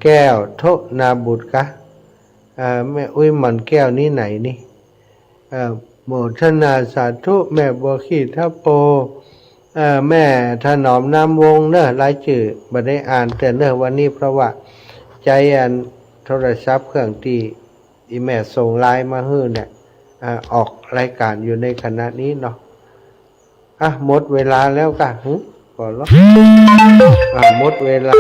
แก้ว โทนาบุตรกะ อ่า แม่อุ้ยหม่อนแก้วนี้ไหนนี่ เอ่อ โมทนาสาธุ แม่บัวคลีทัพโพ เอ่อ แม่ถนอม นามวงศ์เนาะ รายจื้อบ่ได้อ่านเตื้อเนาะวันนี้ เพราะว่าใจ๊อันโทรศัพท์เครื่องตี้ อี่แม่ส่งไลน์มาหื้อเนี่ย อ่า ออกรายก๋านอยู่ในขณะนี้เนาะ อ่ะ หมดเวลาแล้วกะ หึ ก่อนเหรอ อ่ะ หมดเวลา